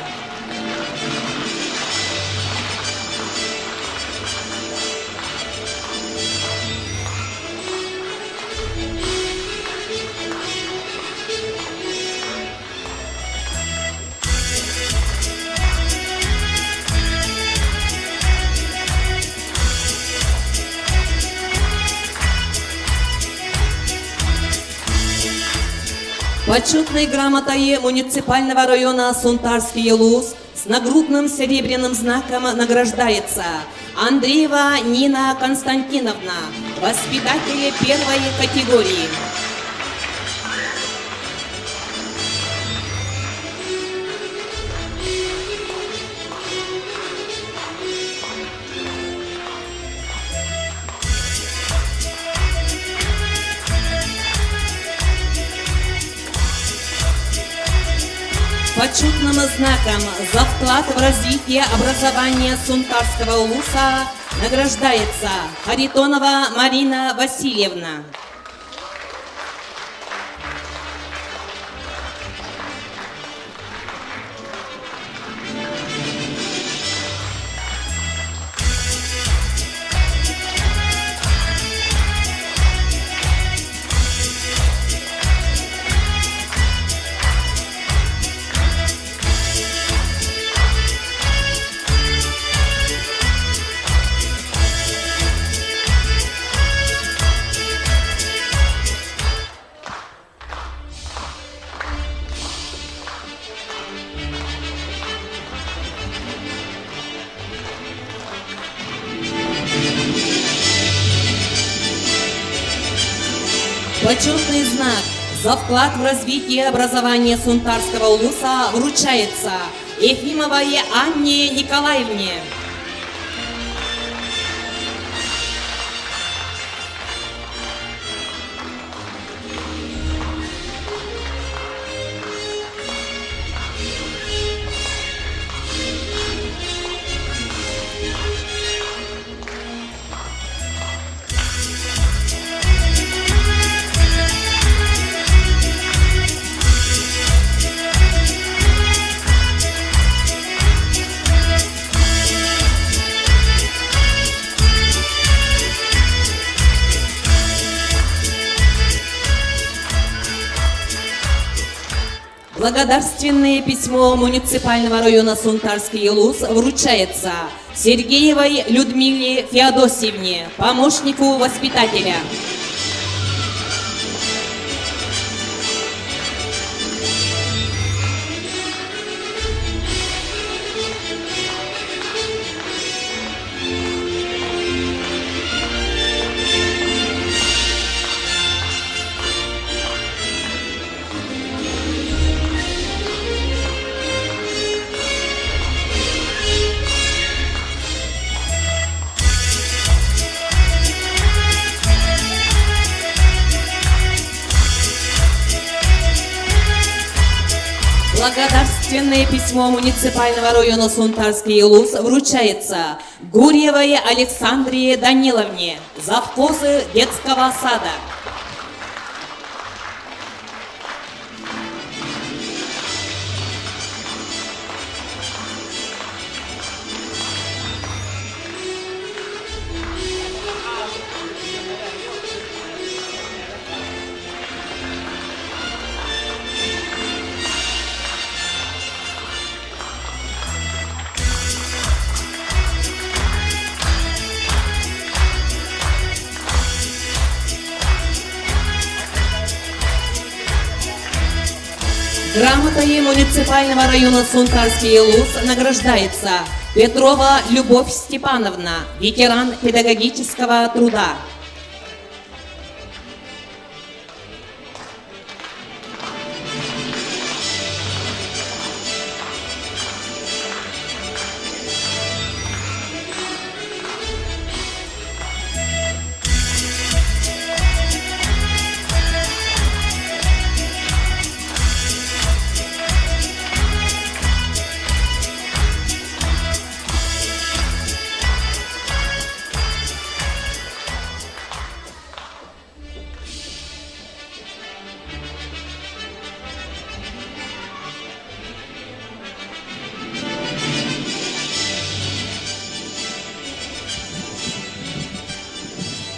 Почетной грамотой муниципального района Сунтарский Елус с нагрудным серебряным знаком награждается Андреева Нина Константиновна, воспитатель первой категории. Почетным знаком за вклад в развитие образования Сунтарского улуса награждается Харитонова Марина Васильевна. Почетный знак за вклад в развитие образования Сунтарского улуса вручается Ефимовой Анне Николаевне. Благодарственное письмо муниципального района Сунтарский Улус вручается Сергеевой Людмиле Феодосьевне, помощнику воспитателя. Благодарственное письмо муниципального района Сунтарский Улус вручается Гурьевой Александре Даниловне, завхозы детского сада. Грамотой муниципального района Сунтарский Улус награждается Петрова Любовь Степановна, ветеран педагогического труда.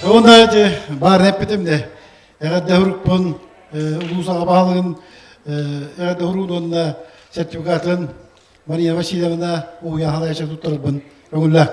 Онда баар эппитим де эҕэрдэ урукпун улуус аҕа баһылыгын эҕэрдэ уруун уонна сертификатын Мария Васильевна уһуйаһалайача туттарбын көҥүллэ.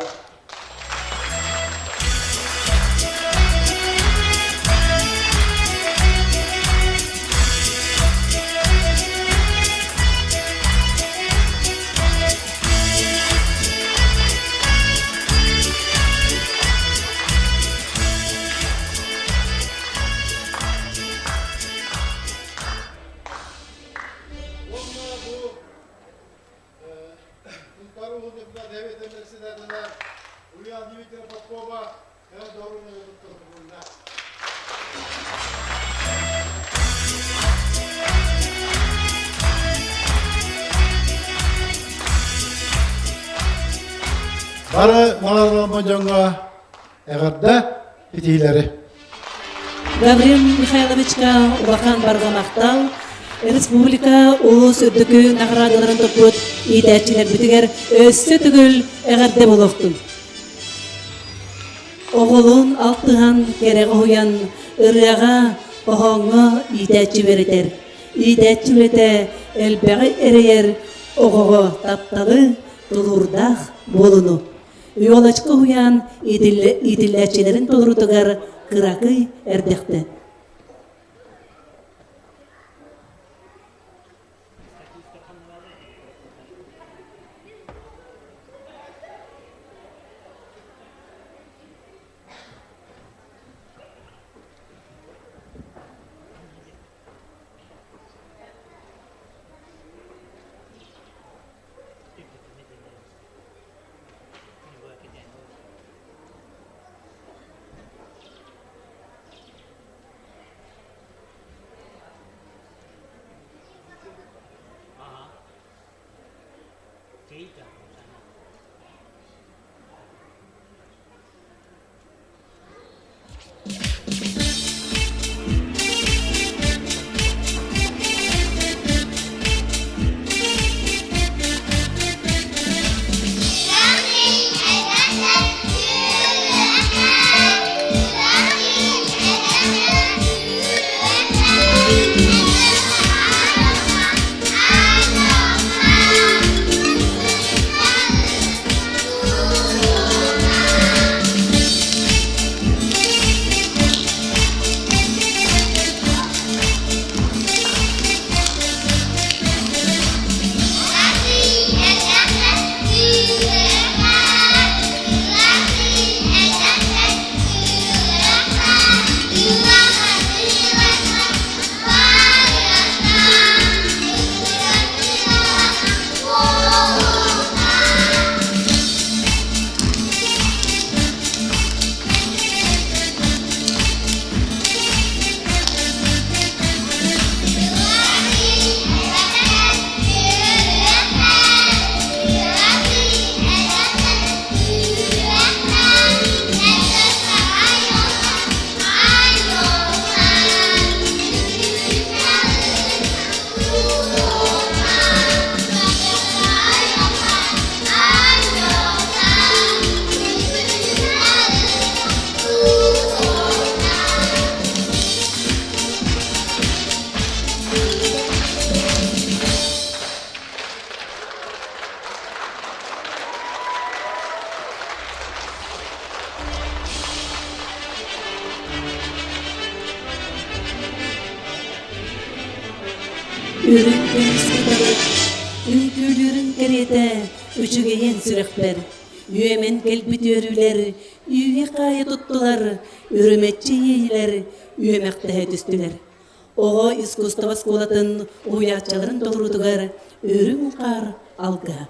Виктор Попова Бары наҕараадаламмыт дьоҥҥо эҕэрдэ итиилэри. Гаврил Михайловичка улахан барҕа махтал. Республика улуус үрдүкү наҕараадаларын туппут иитээччилэрбитигэр өссө төгүл эҕэрдэ буолуохтун. Оҕолуун алтыһан, кэрэ уһуйан, ырыаҕа, хоһооҥҥо иитээччи үөрэтэр. Иитээччи үлэтэ элбэҕи эрэйэр, оҕоҕо тапталы, тулуурдаах буолуну. Елочка уһуйаан иитиллээччилэрин толоруутугар кыракый эрдэхтэ. Үрүҥ көмүс кыталык, үҥкүүлүүрүн кэриэтэ үчүгэйин сүрэхпэр Үөмэн кэлбит үөрүүлэр үүйэ-хаайа туттулар, үрүмэччи иэйилэр үөмэхтэһэ түстүлэр. Оҕо искусство оскуолатын уһуйааччыларын толоруутугар үрүҥ хаар алгыһа.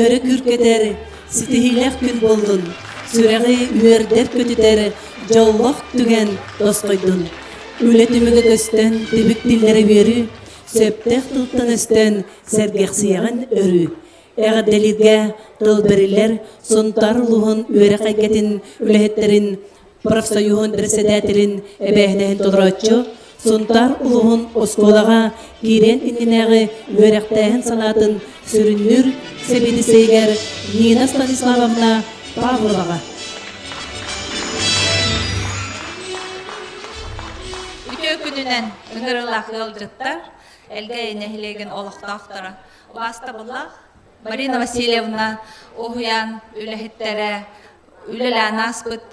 өрө күүркэтэр ситиһиилээх күн буоллун, сүрэҕи үөрдэр-көтүтэр дьоллоох түгэн тосхойдун. Үлэ түмүгэ көстөн, түбүк тиллэрэ үөрүү, сөптөөх тылтан өстөн сэргэхсийэҕин өрүү. Эҕэрдэлииргэ тыл бэриллэр Сунтаар улууһун үөрэх эйгэтин үлэһиттэрин профсоюһун председателин эбээһинэһин толорооччу, Сунтаар улууһун оскуолаҕа киириэн иннинээҕи үөрэхтээһин салаатын сүрүннүүр сэбиэдиссэйигэр Нина Станиславовна Павловаҕа. Үтүө күнүнэн ыҥырыылаах ыалдьыттар, Элгээйи нэһилиэгин олохтоохторо, убаастабыллаах Марина Васильевна уһуйаан үлэһиттэрэ, үлэлээн ааспыт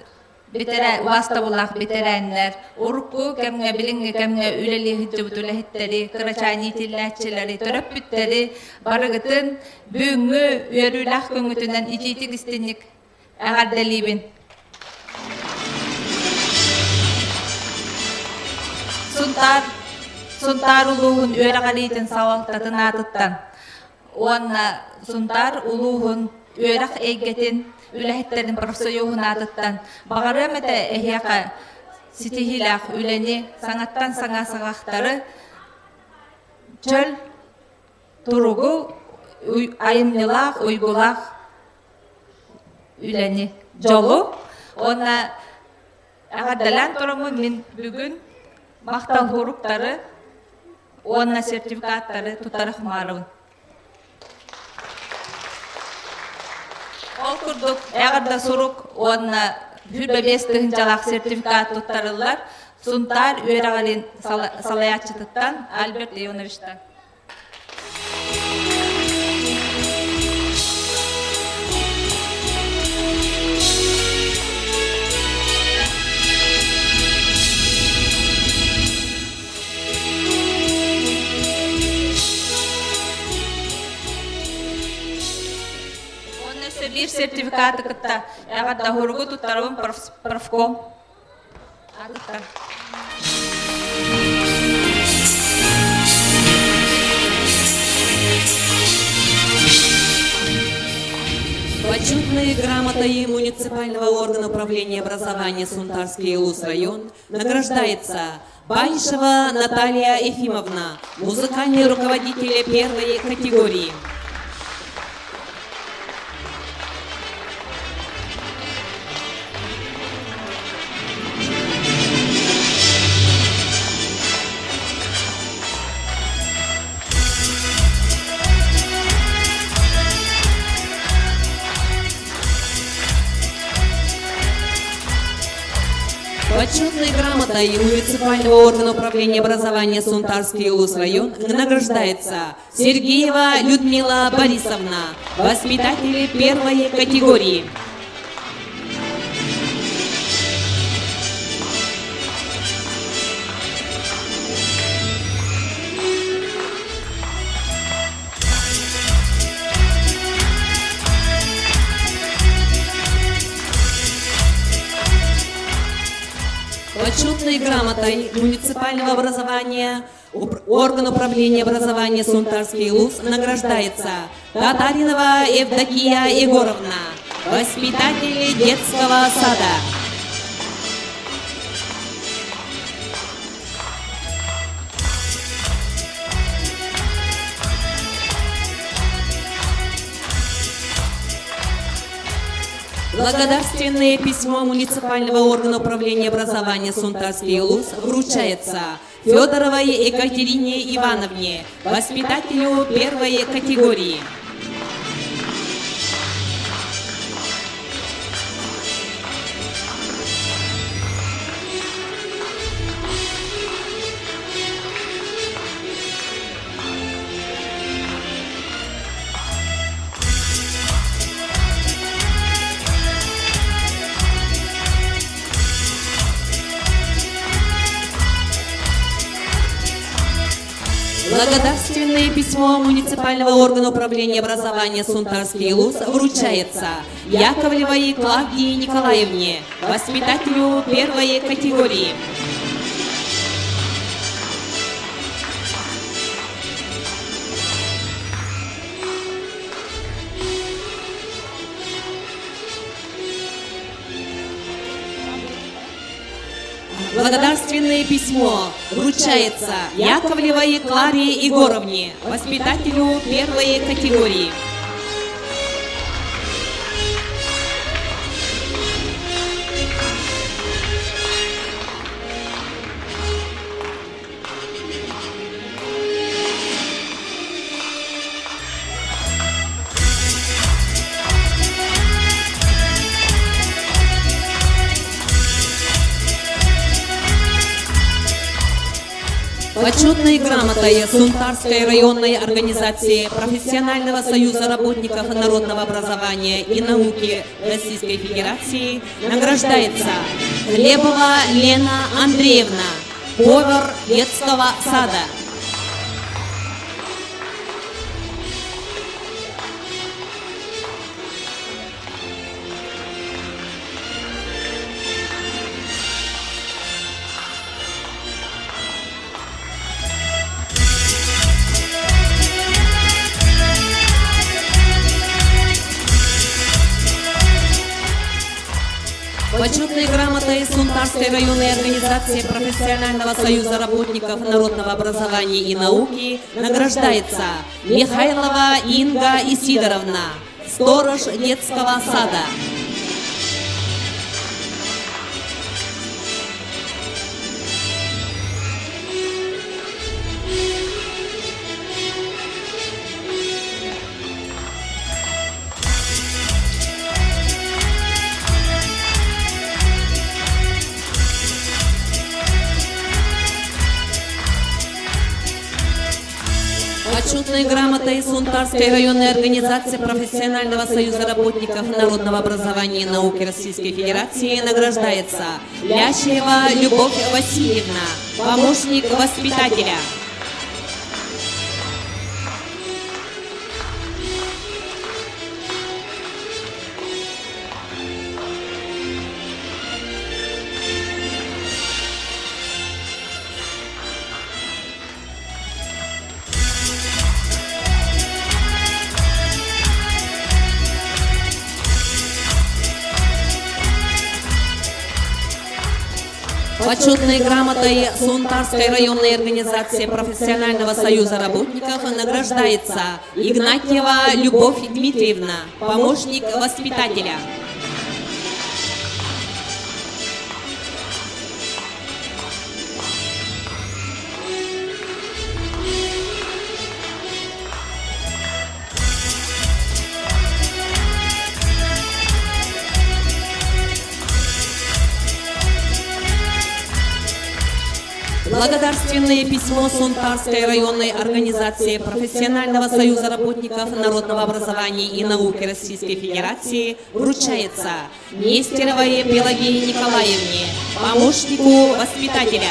бэтэрээ убаастабыллаах бэтэрээннэр, урукку кэмҥэ, билиҥҥи кэмҥэ үлэлии сылдьыбыт үлэһиттэри, кырачаан иитиллээччилэри, төрөппүттэри барыгытын бүгүҥҥү үөрүүлээх күҥҥүтүнэн итиитик истинник эҕэрдэлиибин. Сунтаар Сунтаар улууһун үөрэҕириитин салалтатын аатыттан уонна Сунтаар улууһун үөрэх эйгэтин үлэһиттэрин профсоюһун аатыттан баҕарыам этэ эһиэхэ ситиһиилээх үлэни, саҥаттан саҥа саҕахтары, чөл туругу, айымньылаах, уйгулаах үлэни, дьолу уонна эҕэрдэлээн тураммын мин бүгүн махтал суруктары уонна сертификаттары тутара хумаарабын. Ол курдук эҕэрдэ сурук уонна 25 тыһыынчалаах сертификат туттарыллар Сунтаар үөрэҕин салайааччытыттан Альберт Ионовичтан. Уонна өссө биир сертификаты кытта эҕэрдэ уһуругу туттарабын профком аатыттан. Почетной грамотой муниципального органа управления образования Сунтарский Улус район награждается Баишева Наталья Ефимовна, музыкальный руководитель первой категории. Почетной грамотой муниципального органа управления образования Сунтарский Улус район награждается Сергеева Людмила Борисовна, воспитатель первой категории. Почетной грамотой муниципального образования орган управления образования Сунтарский ЛУС награждается Татаринова Евдокия Егоровна, воспитатель детского сада. Благодарственное письмо муниципального органа управления образования Сунтарский УЛУС вручается Федоровой Екатерине Ивановне, воспитателю первой категории. Благодарственное письмо муниципального органа управления образования Сунтарский ЛУС вручается Яковлевой Клавдии Николаевне, воспитателю первой категории. Благодарственное письмо вручается Яковлевой Кларе Егоровне, воспитателю первой категории. Почетной грамотой Сунтарской районной организации Профессионального союза работников народного образования и науки Российской Федерации награждается Глебова Лена Андреевна, повар детского сада. Почетной грамотой Сунтарской районной организации Профессионального союза работников народного образования и науки награждается Михайлова Инга Исидоровна, сторож детского сада. Почетной грамотой Сунтарской районной организации Профессионального союза работников народного образования и науки Российской Федерации награждается Лящева Любовь Васильевна, помощник воспитателя. Почетной грамотой Сунтарской районной организации Профессионального союза работников награждается Игнатьева Любовь Дмитриевна, помощник воспитателя. Благодарственное письмо Сунтарской районной организации Профессионального союза работников народного образования и науки Российской Федерации вручается Нестеровой Пелагее Николаевне, помощнику воспитателя.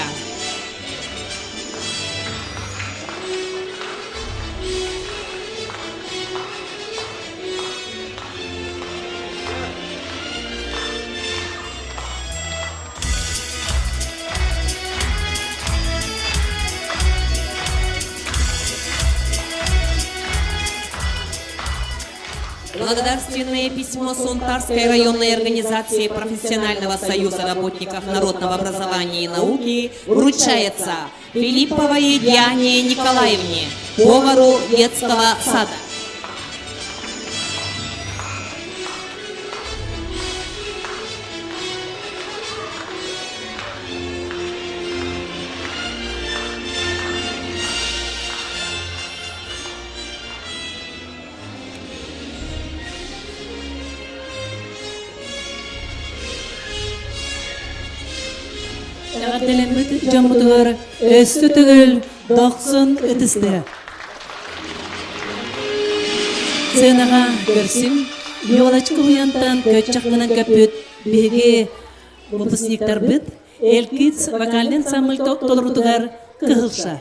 Благодарственное письмо Сунтарской районной организации Профессионального союза работников народного образования и науки вручается Филипповой Диане Николаевне, повару детского сада. Эҕэрдэлэммит дьоммутугар өссө төгүл дохсун ытысты. Сыанаҕа көрсүҥ, елочка уйантан көччөх гынан көппүт биһиги выпускниктарбыт Элкиц вокальный ансамбль толорутугар кыһыл шар.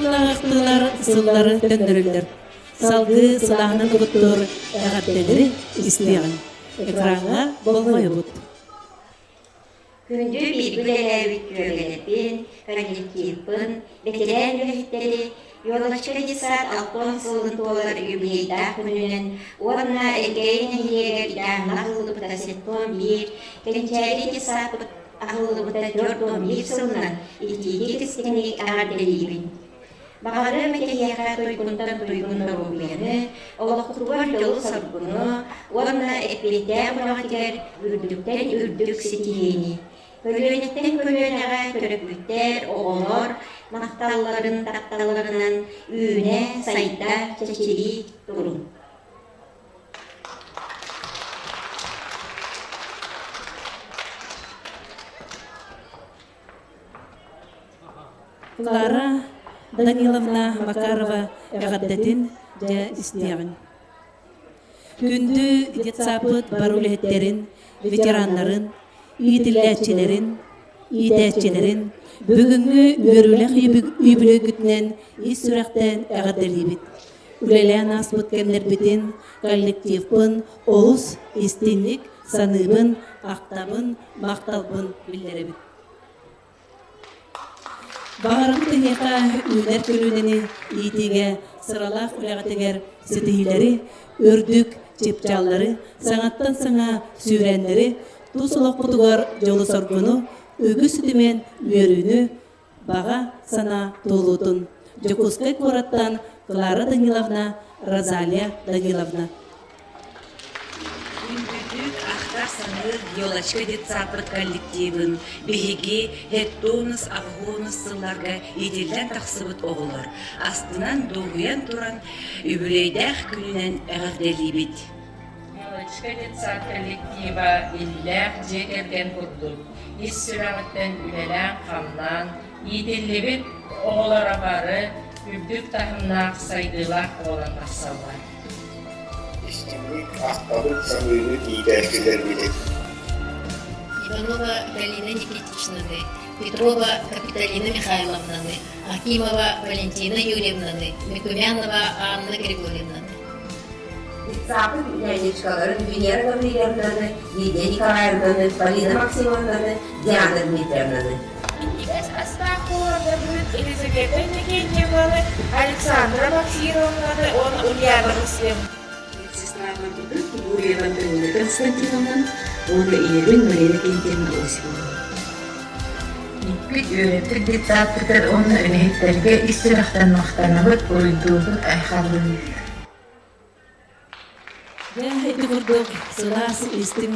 Сыллаах ахтыылар сыллары төннөрүллэр. Салгыы сылааһынан угуттуур эҕэрдэлэри истиэҕиҥ. Экраҥҥа болҕойобут. Күндү бииргэ үлэлээбит күөгэлэпин, коллективпын, бэтэрээн үлэһиттэри Елочка детсад алтан сылын туолар юбилейдаах күнүнэн уонна Элгээйи нэһилиэгэр Дьааҥы аһыллыбыта 71, Кэнчээри детсадпыт аһыллыбыта 41 сылынан итиитик истиҥник эҕэрдэлиибин. Баҕарыам этэ туйгунтан туйгун доруобуйаны, олоххутугар дьолу-соргуну уонна эппиэттээх үлэҕитигэр үрдүктэн үрдүк ситиһиини. Көлүөнэттэн көлүөнэҕэ төрөппүттэр, оҕолор махталларын тапталларынан үүнэ, сайда, чэчирии туруҥ. Клара Даниловна Макарова эҕэрдэтин дьэ истиэҕиҥ. Күндү детсаппыт бары үлэһиттэрин, ветераннарын, иитиллээччилэрин, иитээччилэрин бүгүҥҥү үөрүүлээх үбүлүөйгүтүнэн ис сүрэхтэн эҕэрдэлиибит. Үлэлээн ааспыт кэмнэрбитин, коллективпын олус истиҥник саныыбын, ахтабын, махталбын биллэрэбин. Баҕарабыт эһиэхэ үүнэр көлүөнэни иитиигэ сыралаах үлэҕитигэр ситиһиилэри, үрдүк чыпчааллары, саҥаттан саҥа сүүрээннэри, тус олохпутугар дьолу-соргуну, үгүс үтүмэн үөрүүнү, баҕа санаа туолуутун. Дьокуускай куораттан Клара Даниловна, Розалия Даниловна. Күндүтүк ахтар-саныыр Елочка детсадпыт коллективын биһиги Хеттонус Авгонус сылларга иитиллэн тахсыбыт оҕолор астынан дуоһуйан туран үбүлүөйдээх күнүнэн эҕэрдэлиибит. Елочка детсад коллектива иллээх дьиэ кэргэн курдук ис сүрэҕиттэн үлэлээн-хамнаан иитиллибит оҕолоро бары үрдүк таһымнаах сайдыылаах буолан тахсаллар. Истиҥник ахтабыт саныыбыт иитээччилэрбитин. Иванова Галина Никитичнаны, Петрова Капиталина Михайловнаны, Акимова Валентина Юрьевнаны, Микумянова Анна Григорьевнаны. Детсапыт нянечкаларын Венера Гаврильевнаны, Лидия Николаевнаны, Полина Максимовнаны, Диана Дмитриевнаны. Минньигэс астаах повардарбыт Елизавета Иннокентьевнаны, Александра Максимовнаны уонна Ульяна Васильевнаны. Медсестраларбытын Гурьева Антонина Константиновнаны уонна ийэбин Марина Кентьевна Осипованы. Иппит үөрэппит детсадпытыгар уонна үлэһиттэргэ ис сүрэхтэн махтанабыт, уруйдуубут, айхаллыыбыт. Дьэ, ити курдук сылаас истиҥ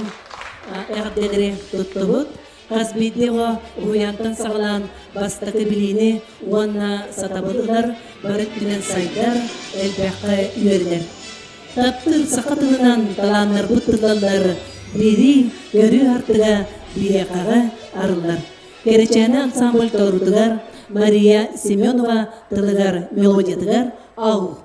эҕэрдэлэри туттубут. Хас биирдии оҕо уһуйаантан саҕалаан бастакы билиини уонна сатабыл ылар, бары өттүнэн сайдар, элбэххэ үөрэнэр. Таптыыр саха тылынан талааннарбыт тыллаллар, биэрии, көрүү артыга биһиэхэҕэ арыллар. Кэрэчээнэ ансамбль толоруутугар Мария Семенова тылыгар, мелодиятыгар «Ау!»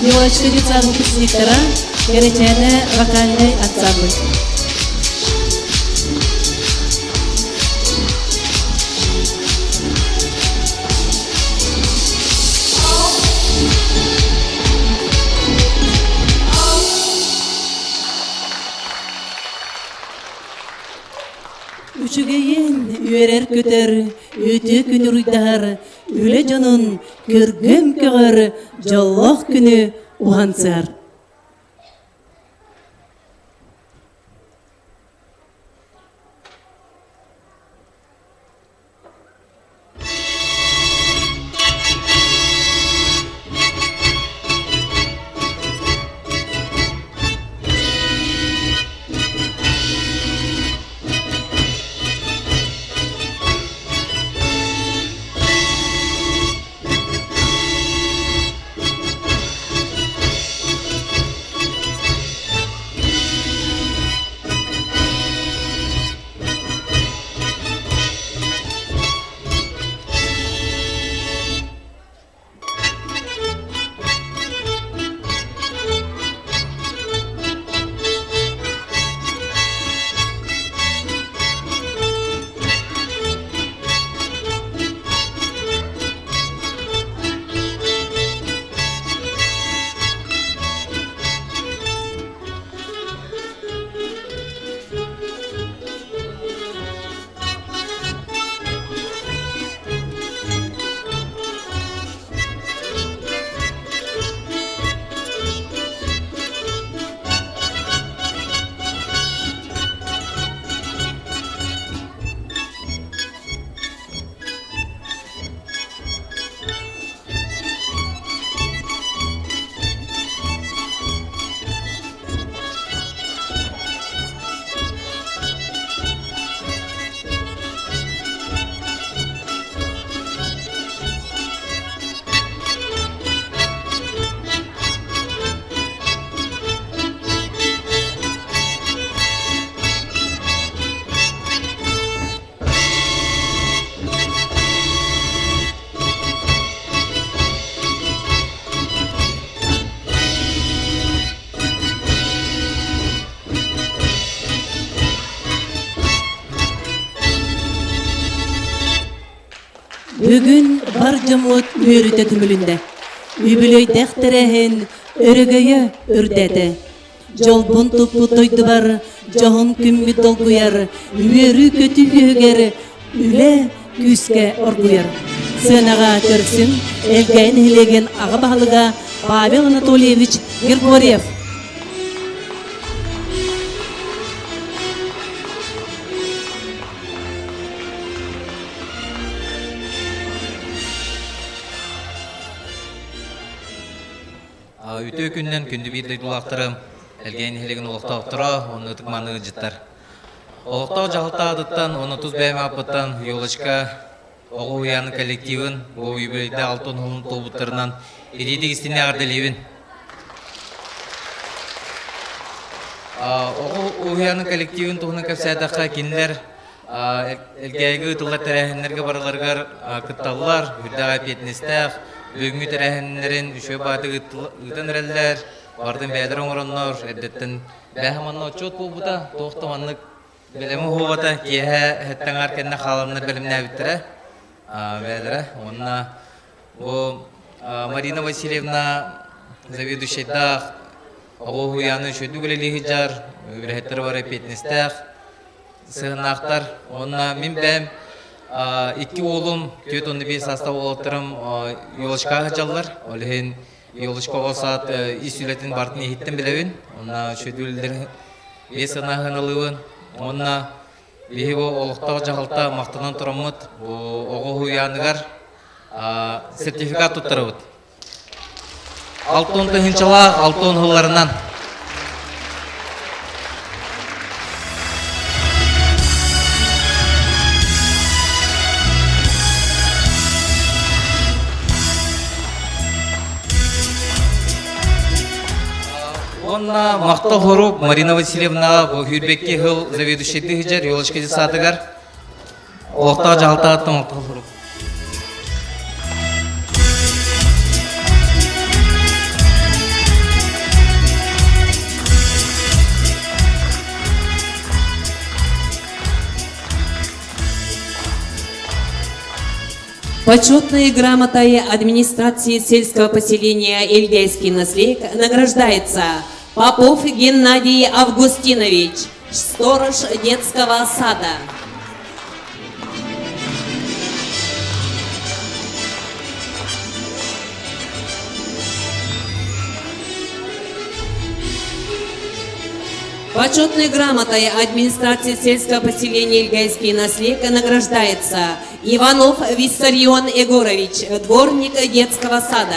Елочка детсад выпускниктара Кэрэчээнэ вокальнай ансамбль. Үчүгэйин үөрэр-көтөр, үтүө күн уруйдаһар, үлэ дьонун көргөм көҕөр дьоллоох күнү уһансыар. Бүгүн бар дьоммут үөрүүтэ түмүлүннэ. Үбүлүөйдээх тэрээһин өрөгөйө үрдээтэ. Дьолбун туппут дойдубар дьоһун күммүт долгуйар, үөрүү-көтүү үөһүгэр үлэ күүскэ оргуйар. Сыанаҕа көрсүм Элгээйи нэһилиэгин аҕа баһылыга Павел Анатольевич Григорьев. Үтүө күнүнэн күндү биир дойдулаахтарым, Элгээйи нэһилиэгин олохтоохторо уонна ытык-мааны ыалдьыттар. Олохтоох дьаһалта аатыттан уонна тус бэйэм ааппыттан Елочка оҕо уһуйаанын коллективын бу юбилейдаах алтын уһун туолбуттарынан илиитик истиҥник эҕэрдэлиибин. Оҕо уһуйаанын коллективын туһунан кэпсээтэххэ, кинилэр Элгээйигэ ыытыллар тэрээһиннэргэ барыларыгар кытталлар, үрдээх эппиэтинэстээх, бүгүҥҥү тэрээһиннэрин үчүгэй баҕайытык ыытан эрэллэр, барытын бэйэлэрэ оҥороннор, эрдэттэн бээһэ манна отчуот буолбута, туох да маннык бэлэми уһуобата, киэһэ эһэттэн аҥаар кэннэ хааланнар бэлэмнээбиттэрэ бэйэлэрэ. Уонна бу Марина Васильевна заведующайдаах оҕо уһуйааны үчүгэйдик үлэлии сылдьар, үлэһиттэрэ бары эппиэтинэстээх, сыһыаннаахтар. Уонна мин бэйэм икки уолум, 45 саастаах уолаттарым елочкаҕа сылдьаллар. Ол иһин елочка оҕо саад ис үлэтин барытын иһиттэн билэбин. Уонна үчүгэй биэс санааһын Уонна биһиги бу олохтоох дьаһалта махтанан тураммыт бу оҕо уһуйааныгар сертификат туттарабыт. Алтын тыһыынчалаах алтын уһулларынан. Уонна махтал хорук Марина Васильевнаҕа бу Хүрбэкки сыл заведующайдыы сылдьар Елочка детсадыгар олохтоох дьаһалтаҕыттан махтал хорук. Почетной грамотой администрации сельского поселения Эльгейский наследник награждается Попов Геннадий Августинович, сторож детского сада. Почетной грамотой администрации сельского поселения Ильгайский наследник награждается Иванов Виссарион Егорович, дворник детского сада.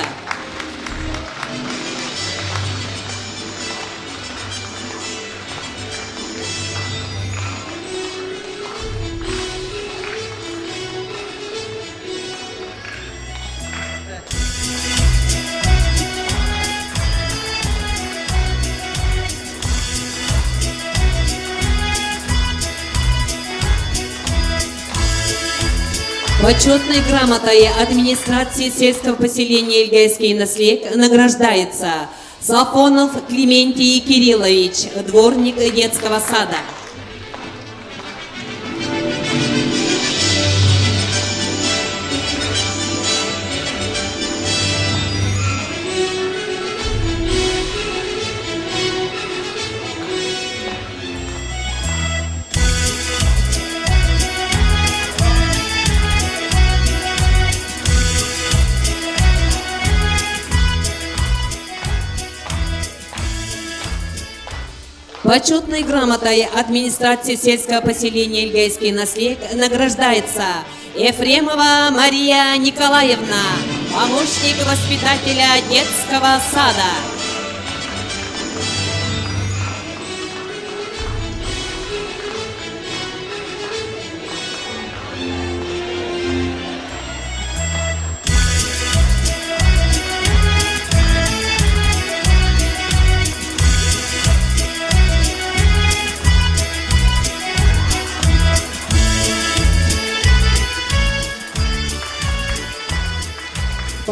Почетной грамотой администрации сельского поселения Ильгайский наследник награждается Сафонов Клементий Кириллович, дворник детского сада. Почетной грамотой администрации сельского поселения Ильгайский наследник награждается Ефремова Мария Николаевна, помощник воспитателя детского сада.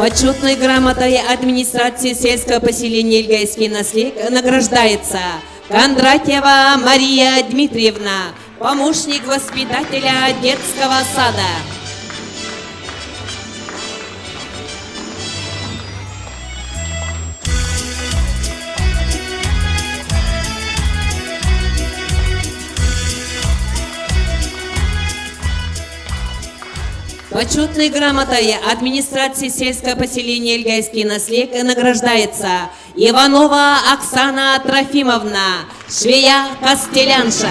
Почетной грамотой администрации сельского поселения Ильгайский наследник награждается Кондратьева Мария Дмитриевна, помощник воспитателя детского сада. Почетной грамотой администрации сельского поселения Ильгайский наследник награждается Иванова Оксана Трофимовна, швея Костелянша.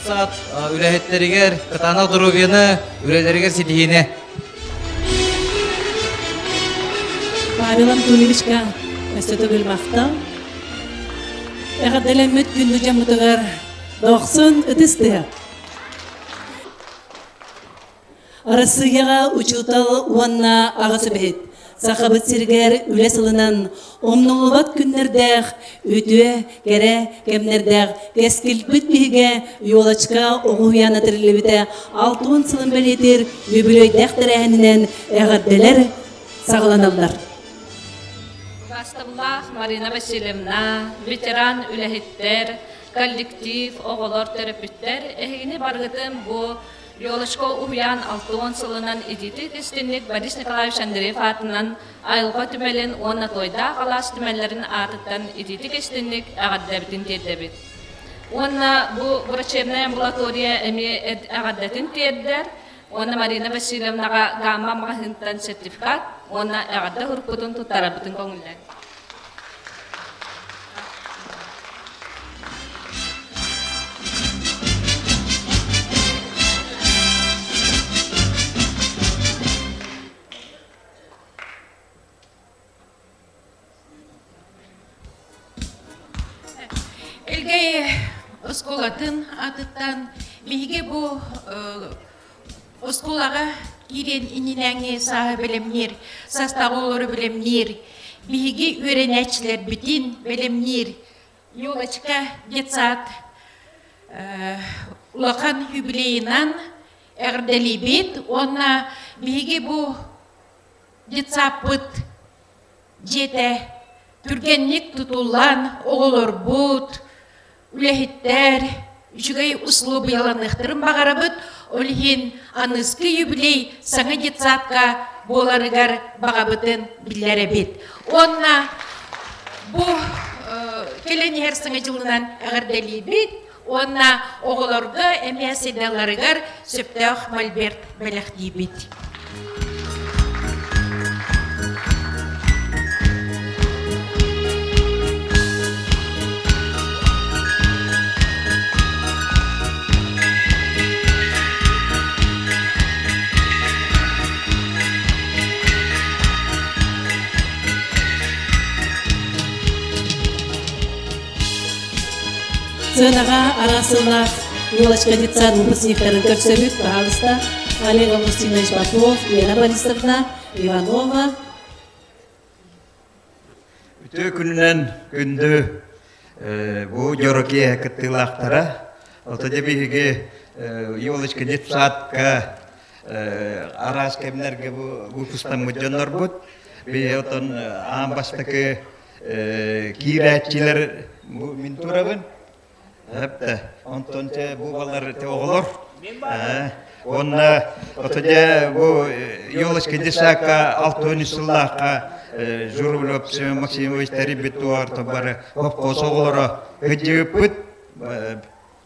Саат үлэһиттэригэр кытаанах доруобуйаны, үлэлэригэр ситиһиини. Павел Анатольевичка өссө төгүл махтал. Эҕэрдэлэммит күндү дьоммутугар дохсун ытыс тыа. Арассыыйаҕа учуутал уонна аҕа сүбэһит Сахабыт сиригэр үлэ сылынан умнуллубат күннэрдээх, үтүө, кэрэ кэмнэрдээх кэскилбит биһигэ Елочка оҕо уһуйаана тэриллибитэ 60 сылын бэлиэтиир үбүлүөйдээх тэрээһининэн эҕэрдэлэр саҕаланаллар. Убаастабыллаах Марина Васильевна, ветеран үлэһиттэр, коллектив, оҕолор, төрөппүттэр, эһигини барыгытын бу Елочка уһуйаан 60 сылынан итиитик истинник Борис Николаевич Андреев аатынан айылҕа түмэлин уонна Туойдаах алаас түмэллэрин аатыттан итиитик истинник эҕэрдэбитин тиэрдэбит. Уонна бу врачебная амбулатория эмиэ эҕэрдэтин тиэрдэр. Уонна Марина Васильевнаҕа Гамма маҕаһыынтан сертификат уонна эҕэрдэ уруккутун туттарарбытын көҥүллээн. оскуолатын атыттан биһиги бу оскуолаҕа киириэн иннинээҥи сааһы бэлэмниир, састааҕы оҕолору бэлэмниир, биһиги үөрэнээччилэрбитин бэлэмниир Елочка детсад улахан юбилейынан эҕэрдэлиибит уонна биһиги бу детсаппыт дьиэтэ түргэнник тутуллан оҕолорбут, үлэһиттэр үчүгэй услуобуйаланыахтарын баҕарабыт. Ол иһин аныгыскы юбилей саҥа детсадка буоларыгар баҕабытын биллэрэбит. Уонна бу кэлэн иһэр саҥа дьылынан эҕэрдэлиибит уонна оҕолорго эмиэ седаларыгар сөптөөх мольберт бэлэхтиибит. Сыанаҕа араас сыллаах Елочка детсад выпускниктарын көрсөбүт. Пожалуйста, Олег Августинович Попов, Лена Борисовна Иванова. Үтүө күнүнэн күндү бу дьоро киэһэ кыттыылаахтара. Ото дьэ биһиги Елочка детсадка араас кэмнэргэ бу выпустаммыт дьоннорбут. Биһи отон аан бастакы киирээччилэр бу мин турабын. Эпте, онтон те бу балар те оҕолор. Онна ото дьэ бу Елочка детсадка 6 сыллаахха Журавлев Семен Максимович тэрийбит туар бары хопкос оҕолоро кыдьыыппыт.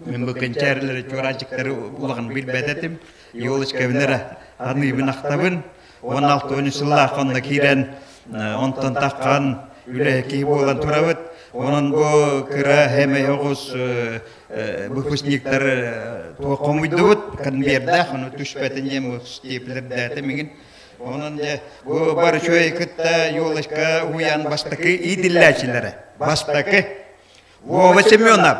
Мин бу кэнчээрилэри чуораанчыктары улахан билбэт этим. Елочка бинера аныыбын ахтабын. 16 сыллаах онно киирэн онтон таххан үлэ киһи буолан турабыт. Онон бу кыра хэмэй оҕус выпускниктар туох хомуйдубут конвердаах ону түспэтин диэн степлердээтэ мигин. Онон дьэ бу бар үчүгэй кытта елочка уйан бастакы иитиллээччилэрэ. Бастакы Вова Семенов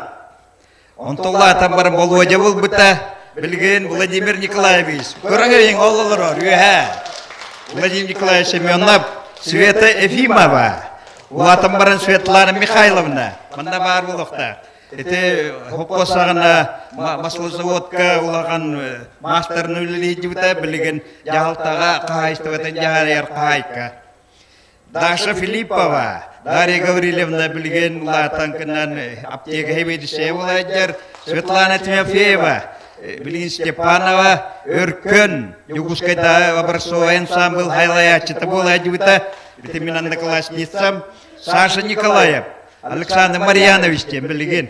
Онтон улаатан баран Болуодьа булбута, билигин Владимир Николаевич. Көрөҥ ол олорор үөһэ. Владимир Николаевич Семенов, Света Ефимова. Улаатан баран Светлана Михайловна. Манна баар буолуохтаах. Ити хоппос саҕана маслозаводка улахан маастарын үлэлиирдибитэ, билигин дьаһалтаҕа хаһаайыстыбатын дьаһайар хаһаайка. Даша Филиппова, Дарья Гаврильевна билигин улаатан кынан аптека сэбиэдиссэйэ буолаайдьар, Светлана Тимофеева, билигин Степанова, Өркөн, Дьокуускайдааҕы образцовай ансамбл хайлайааччыта буолаайдьыбыта, ити мин одноклассницам, Саша Николаев, Александр Марьянович диэн билигин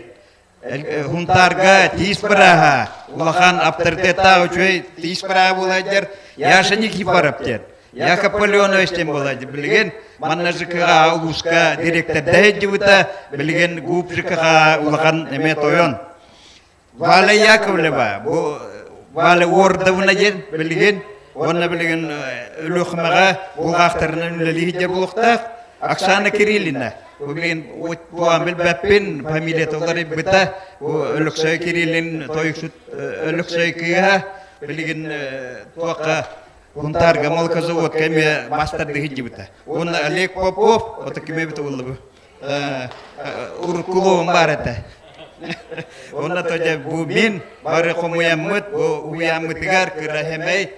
Хунтаарга тиис бырааһа, улахан авторитеттаах үчүгэй тиис бырааһа буолайдар Яша Никифоров диэн. Яков Полеонович диэн буолайдыр. Билигин манна ЖКХ улууска директорда сылдьыбыта, билигин ГУП ЖКХ улахан эмиэ тойон. Валя Яковлева, бу Валя Уордовна диэн билигин уонна билигин Өлүөхүмэҕэ булгаахтарынан үлэлии сылдьар буолуохтаах. Оксана Кириллина, Бу билигин буолан билбэппин, фамилията уларыйбыта. Бу Өлөксөй Кириллин тойуксут Өлөксөй кыыһа билигин туохха Хунтаарга молокозаводка эмиэ маастардыы сылдьыбыта. Уонна Олег Попов, ото ким эбит уллубу? Уруккулуум баар этэ. Онно то бу мин бары хомуйаммыт, бу уйаммытыгар кыра хэмэй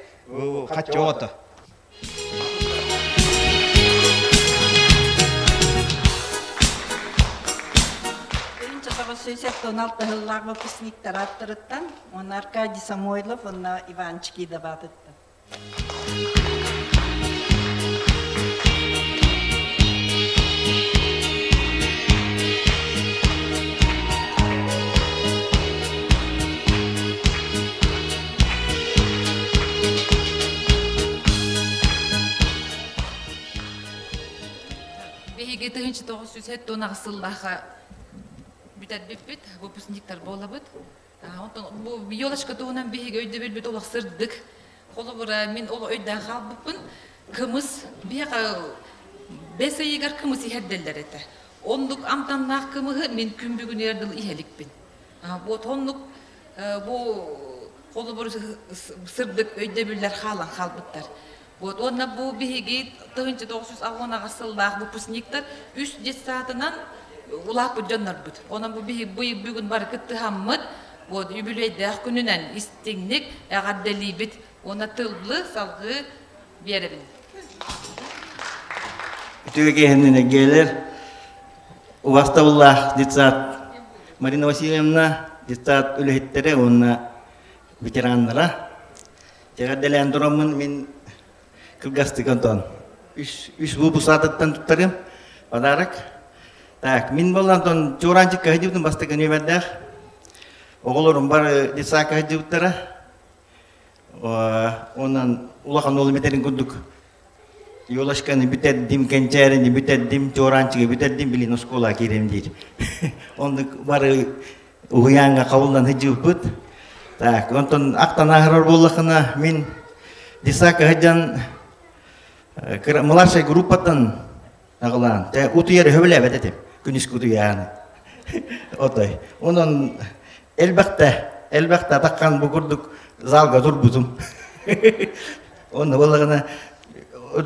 хаччоото. Сүүсэттон выпускниктар аттарыттан, уонна Аркадий Самойлов уонна Иван Чикидов аатыттан. Биһиги 1978 сыллааха бүтэрбиппит, выпускниктар буолабыт. Онтон бу елочка туһунан биһиги өйдөбүлбүт олох сырдык. Холобура, мин ол өйдөөн хаалбыппын. Кымыс биһиэхэ бэс ыйыгар кымыс иһэрдэллэр этэ. Оннук амтаннаах кымыһы мин күн бүгүнүгэр дылы иһэ иликпин. Вот оннук бу холобур сырдык өйдөбүллэр хаалан хаалбыттар. Вот уонна бу биһиги 1968 сыллаах выпускниктар үс детсадынан улааппыт дьоннорбут. Онон бу биһи бүгүн бары кыттыһаммыт вот үбүлүөйдээх күнүнэн истиҥник эҕэрдэлиибит уонна тыллы салгыы биэрэбин. Үтүө киэһэннэн эргиэлэр убастабыллаах детсад Марина Васильевна, детсад үлэһиттэрэ уонна ветераннара. Эҕэрдэлээн тураммын мин кылгастык онтон үс үс выпуск туттарым подарок. Так, мин буоллан онтон чуораанчыкка сылдьыбытым бастакы нүөмэрдээх. Оҕолорум бары детсадка сылдьыбыттара. Онон улахан уолум этэрин курдук Елочканы бүтэрдим, кэнчээрини бүтэрдим, чуораанчыгы бүтэрдим, билин оскуола киирем диир. Оннук бары уһуйааҥҥа хабыллан сылдьыбыппыт. Так, онтон ахтан ааһарар буоллахына, мин детсадка сылдьан младшай группаттан аҕылаан, утуйар өһөбүлээбэт этим, күнүскү утуйааны. Отой. Онон элбэхтэ, элбэхтэ атаххан бу курдук залга турбутум. Онно буоллаҕына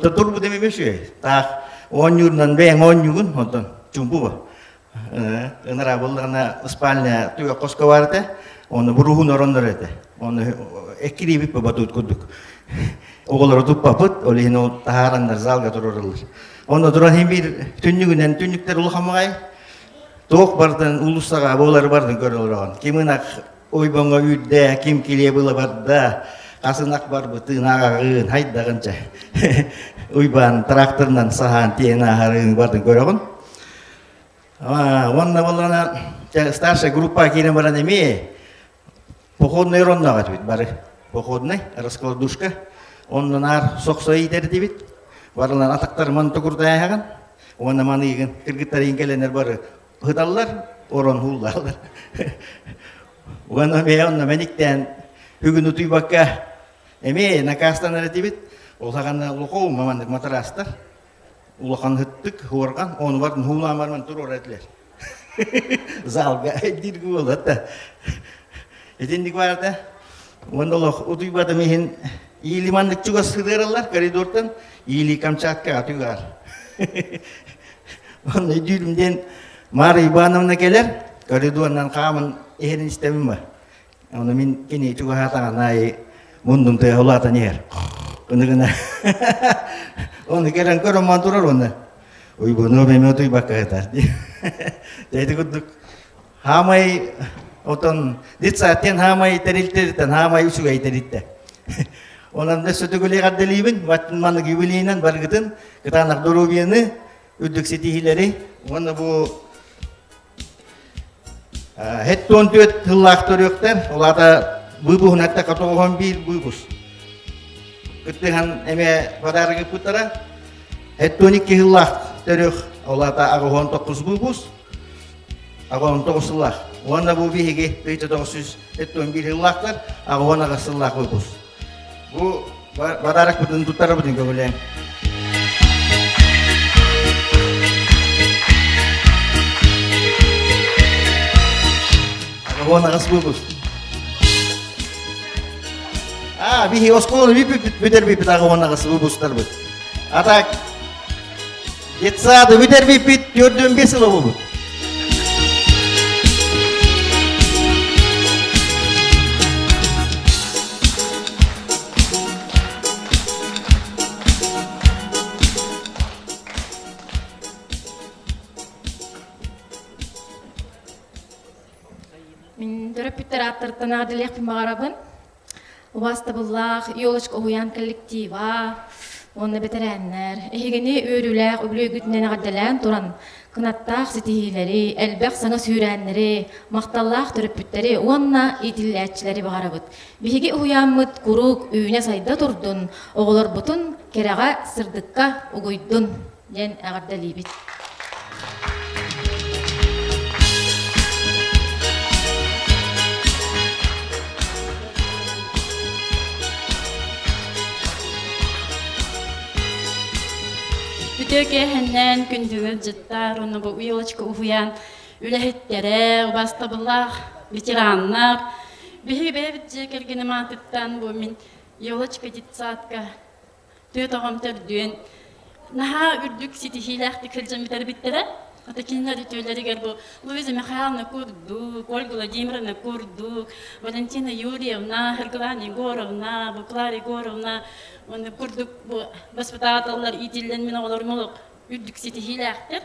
турбутум эмиэ үчүгэй. Таах оонньуурунан бэйэҥ оонньуугун, онтон чумпу бу. Ынараа буоллаҕына спальня түгэх хоско баар этэ, оны буруһун ороннор этэ. Оны эккириибит батут курдук. Оҕолору туппаппыт, ол иһин ол таһаараннар залга турарыллар. Онно туран иһин биир түннүгүнэн түннүктэр улахамаҕай туох бартан уулуссаҕа буолары бардын көрө олороҕун. Ким ынах ойбоҥҥо үүрдэ, ким килиэ была барда, хас ынах барбытын ааҕаҕын, хайдаҕын чэ. Уйбаан тракторынан саһаан тиэн ааһарын бардын көрөҕүн. Уонна буоллаҕына старшая группа киирэн баран эмиэ походный оронноох этибит бары. Походный, раскладушка. Онно наар сохсо иитэр этибит. Барылар атахтарыман токурдайаҕын. Уонна маныыгын кыргыттарыйын кэлэннэр бары ыһыталлар, орон ууллаллар. Уонна бэйэ онно мэниктээн бүгүн утуйбакка эмиэ накаастанар этибит. Ол саҕана лохоу маманнык матараастар улахан ыттык хуорҕан ону бардын хуулаан барман туруора этилэр. Залга диир буолла Итинник баарда. Уонна олох утуйбатым иһин иили маннык чугас сытыараллар коридортан иили Камчаткаҕа түгээр. Онно өйдүүрүм диэн Мария Ивановна кэлэр, коридорунан хааман иһэрин истэбин ба. Ону мин кини чугаһаатаҕын аайы муннум тыаһа улаатан иһэр. Ыныгына. Ону кэлэн көрөн турар уонна уйгуну эмиэ утуйбакка сытар дии. Ити курдук хаамай отон детсадтан хаамай тэрилтэриттэн хаамай үчүгэй тэрилтэ. Онон өссө төгүл эҕэрдэлиибин, маннык юбилейынан баргытын кытаанах доруобуйаны, үрдүк ситиһиилэри уонна бу Хеттон түөт тыллаах төрүөхтэр, ол аата быыбыһын аттака тоҕуһан биир быыбыс. Кыттыһан эмэ подарок ыппыттара. Хеттон икки сыллаах төрүөх, ол аата аҕыһон тоққус быыбыс. Аҕыһон тоҕус сыллаах. Уонна бу биһиги 1971 сыллаахтар, аҕыһон аҕыс сыллаах быыбыс. Бу подарокпытын туттарабытын көҥүлээн. Вон аҕыс выпуск. А, биһи оскуоланы бүтэрбиппит аҕа аҕыс выпусктарбыт. А так, детсады бүтэрбиппит төрдүн бес сыл болбут. Мин төрөппүттэр ааттарыттан аадылыахпын баҕарабын. Убаастабыллаах Елочка уһуйаан коллектива уонна бэтэрээннэр, эһигини үөрүүлээх үбүлүөйгүтүнэн эҕэрдэлээн туран, кынаттаах ситиһиилэри, элбэх саҥа сүүрээннэри, махталлаах төрөппүттэри уонна иитиллээччилэри баҕарабыт. Биһиги уһуйааммыт куруук үүнэ-сайда турдун, оҕолорбутун кэрэҕэ, сырдыкка угуйдун диэн эҕэрдэлиибит. Үтүө киэһэннэн күндү ыалдьыттар, уонна бу Елочка уһуйаан үлэһиттэрэ, убаастабыллаах. ветераннар, биһиги бэйэбит дьиэ кэргэним аатыттан бу мин Елочка детсадка түөрт оҕом төрдүөн наһаа үрдүк ситиһиилээхтик сылдьан бүтэрбиттэрэ. Ата кинилэр үтүөлэригэр бу Луиза Михайловна курдук, Ольга Владимировна курдук, Валентина Юрьевна, Саргылана Егоровна, бу Клара Егоровна уонна курдук бу баспытааталлар иитиллэн мин оҕолорум олох үрдүк ситиһиилээхтэр.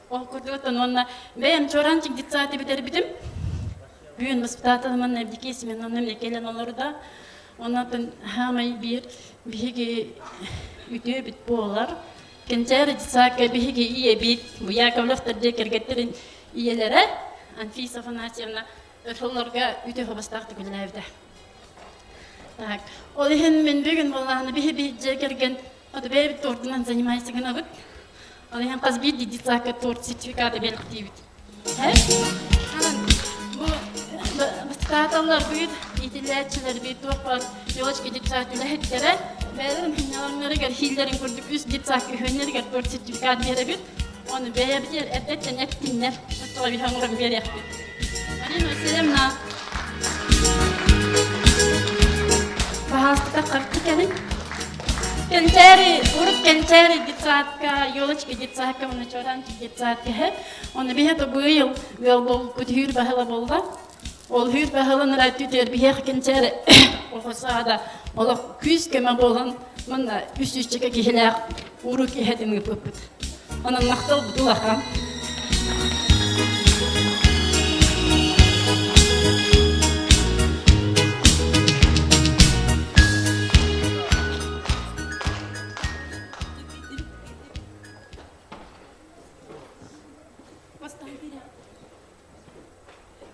Ол курдук оттон уонна бэйэм чуораанчык детсады бүтэрбитим. Бүгүн баспытааталыман Евдокия Семеновна эмиэ кэлэн олордо. Онон хаамай биир биһиги үтүөбүт буолар. Кэнчээри детсадка биһиги ийэбит, бу Яковлевтар дьиэ кэргэттэрин ийэлэрэ Анфиса Афанасьевна өр үтүө хобостаахтык үлэлээбитэ. Так, ол иһин мин бүгүн буоллаҕына биһи дьиэ кэргэн вот бэйэбит тортунан занимайся гынабыт. Ол иһин хас биирдии детсадка торт сертификаты бэлэхтиибит. Бу бастааталларбыт, иитиллээччилэрбит туох баар елочка детсад үлэһиттэрэ бэйэлэрин хынньалаҥнарыгар хииллэрин курдук үс детсад үһүөннэригэр торт сертификат биэрэбит. Ону бэйэбитигэр эрдэттэн эттиннэр, оччоҕо биһи оҥорон биэриэхпит. Марина Васильевна, Баһаалыста харчы кэлин. Кэнчээри, урут Кэнчээри детсадка, елочка детсадка, уонна Чуораанчык детсадка иһэ. Оны биһэ то быйыл ыал болбут хүүр баһыла болла. Ол хүүр баһылын түтер биһиэх Кэнчээри оҕо олох күүс көмө буолан манна үс үсчэкэ киһилээх уру киһэтин ыыппыппыт. Онон махтал бутулахан.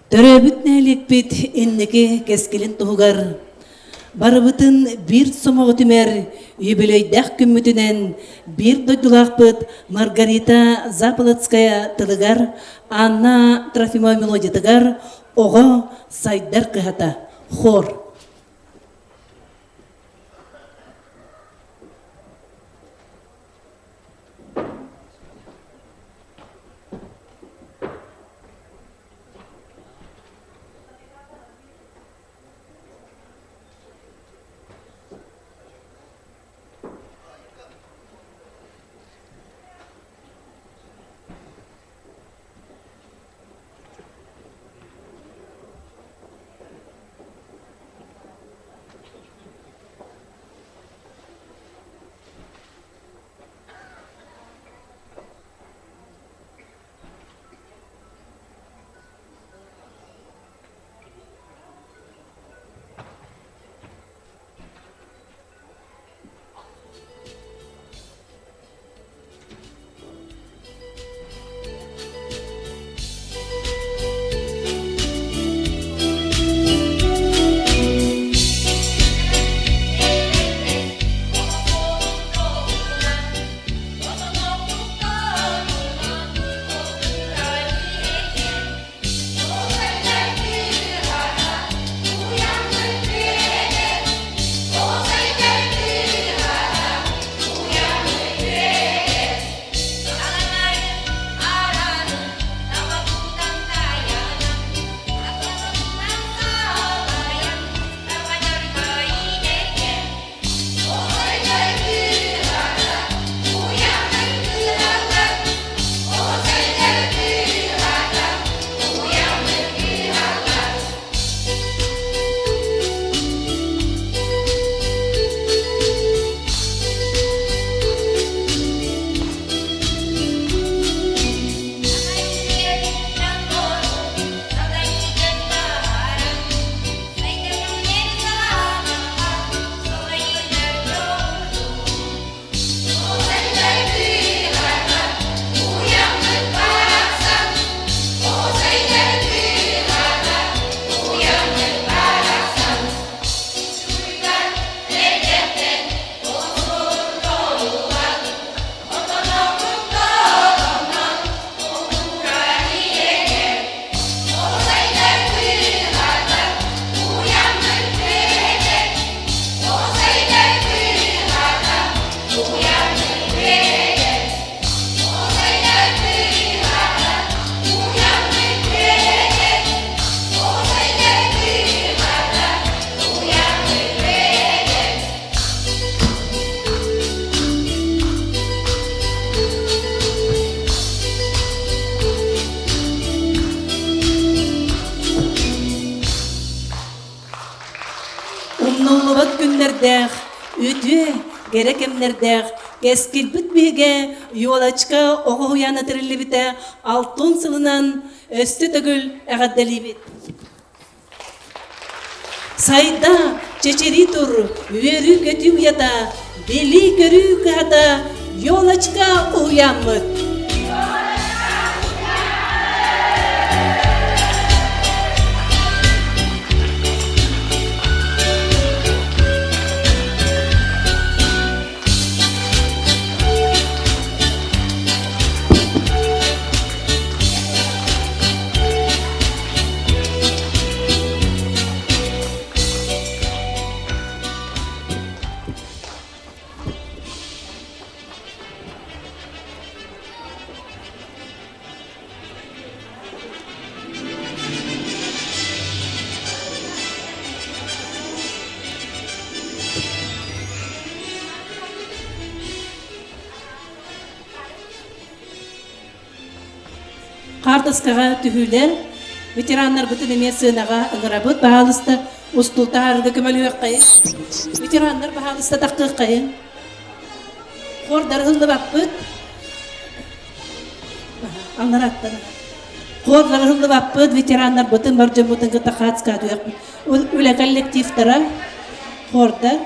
Төрөөбүт нэһилиэкпит инники кэскилин туһугар барыбытын биир сомоҕо түмэр юбилейдээх күммүтүнэн биир дойдулаахпыт Маргарита Заполоцкая тылыгар Анна Трофимова мелодиятыгар оҕо сайдар кыһата хор. Умнуллубат күннэрдээх, үтүө, кэрэ кэмнэрдээх кэскилбит биһигэ Елочка оҕо уһуйаана тэриллибитэ алтын сылынан өссө төгүл эҕэрдэлиибит! Сайда, чэчирии тур, үөрүү-көтүү уйата, билии-көрүү кыһата Елочка уһуйааммыт! Хаартыскаҕа түһүүлэр ветераннарбытын эмиэ сыанаҕа ыҥырабыт. Баһаалыста устуу таһаарыыга көмөлөһүөххэйиҥ. Ветераннар баһаалыста тахтыаххайыҥ. Хордар ыһыллыбаппыт. Аллараттан. Хордар ыһыллыбаппыт, ветераннарбытын, бар дьоммутун кытта хаацка түһүөхпүт. Үлэ коллективтара, хордар.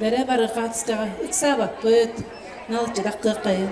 Бэрэ бары хаатыскаҕа ыксаабаппыт, налыччытах кыаххайын.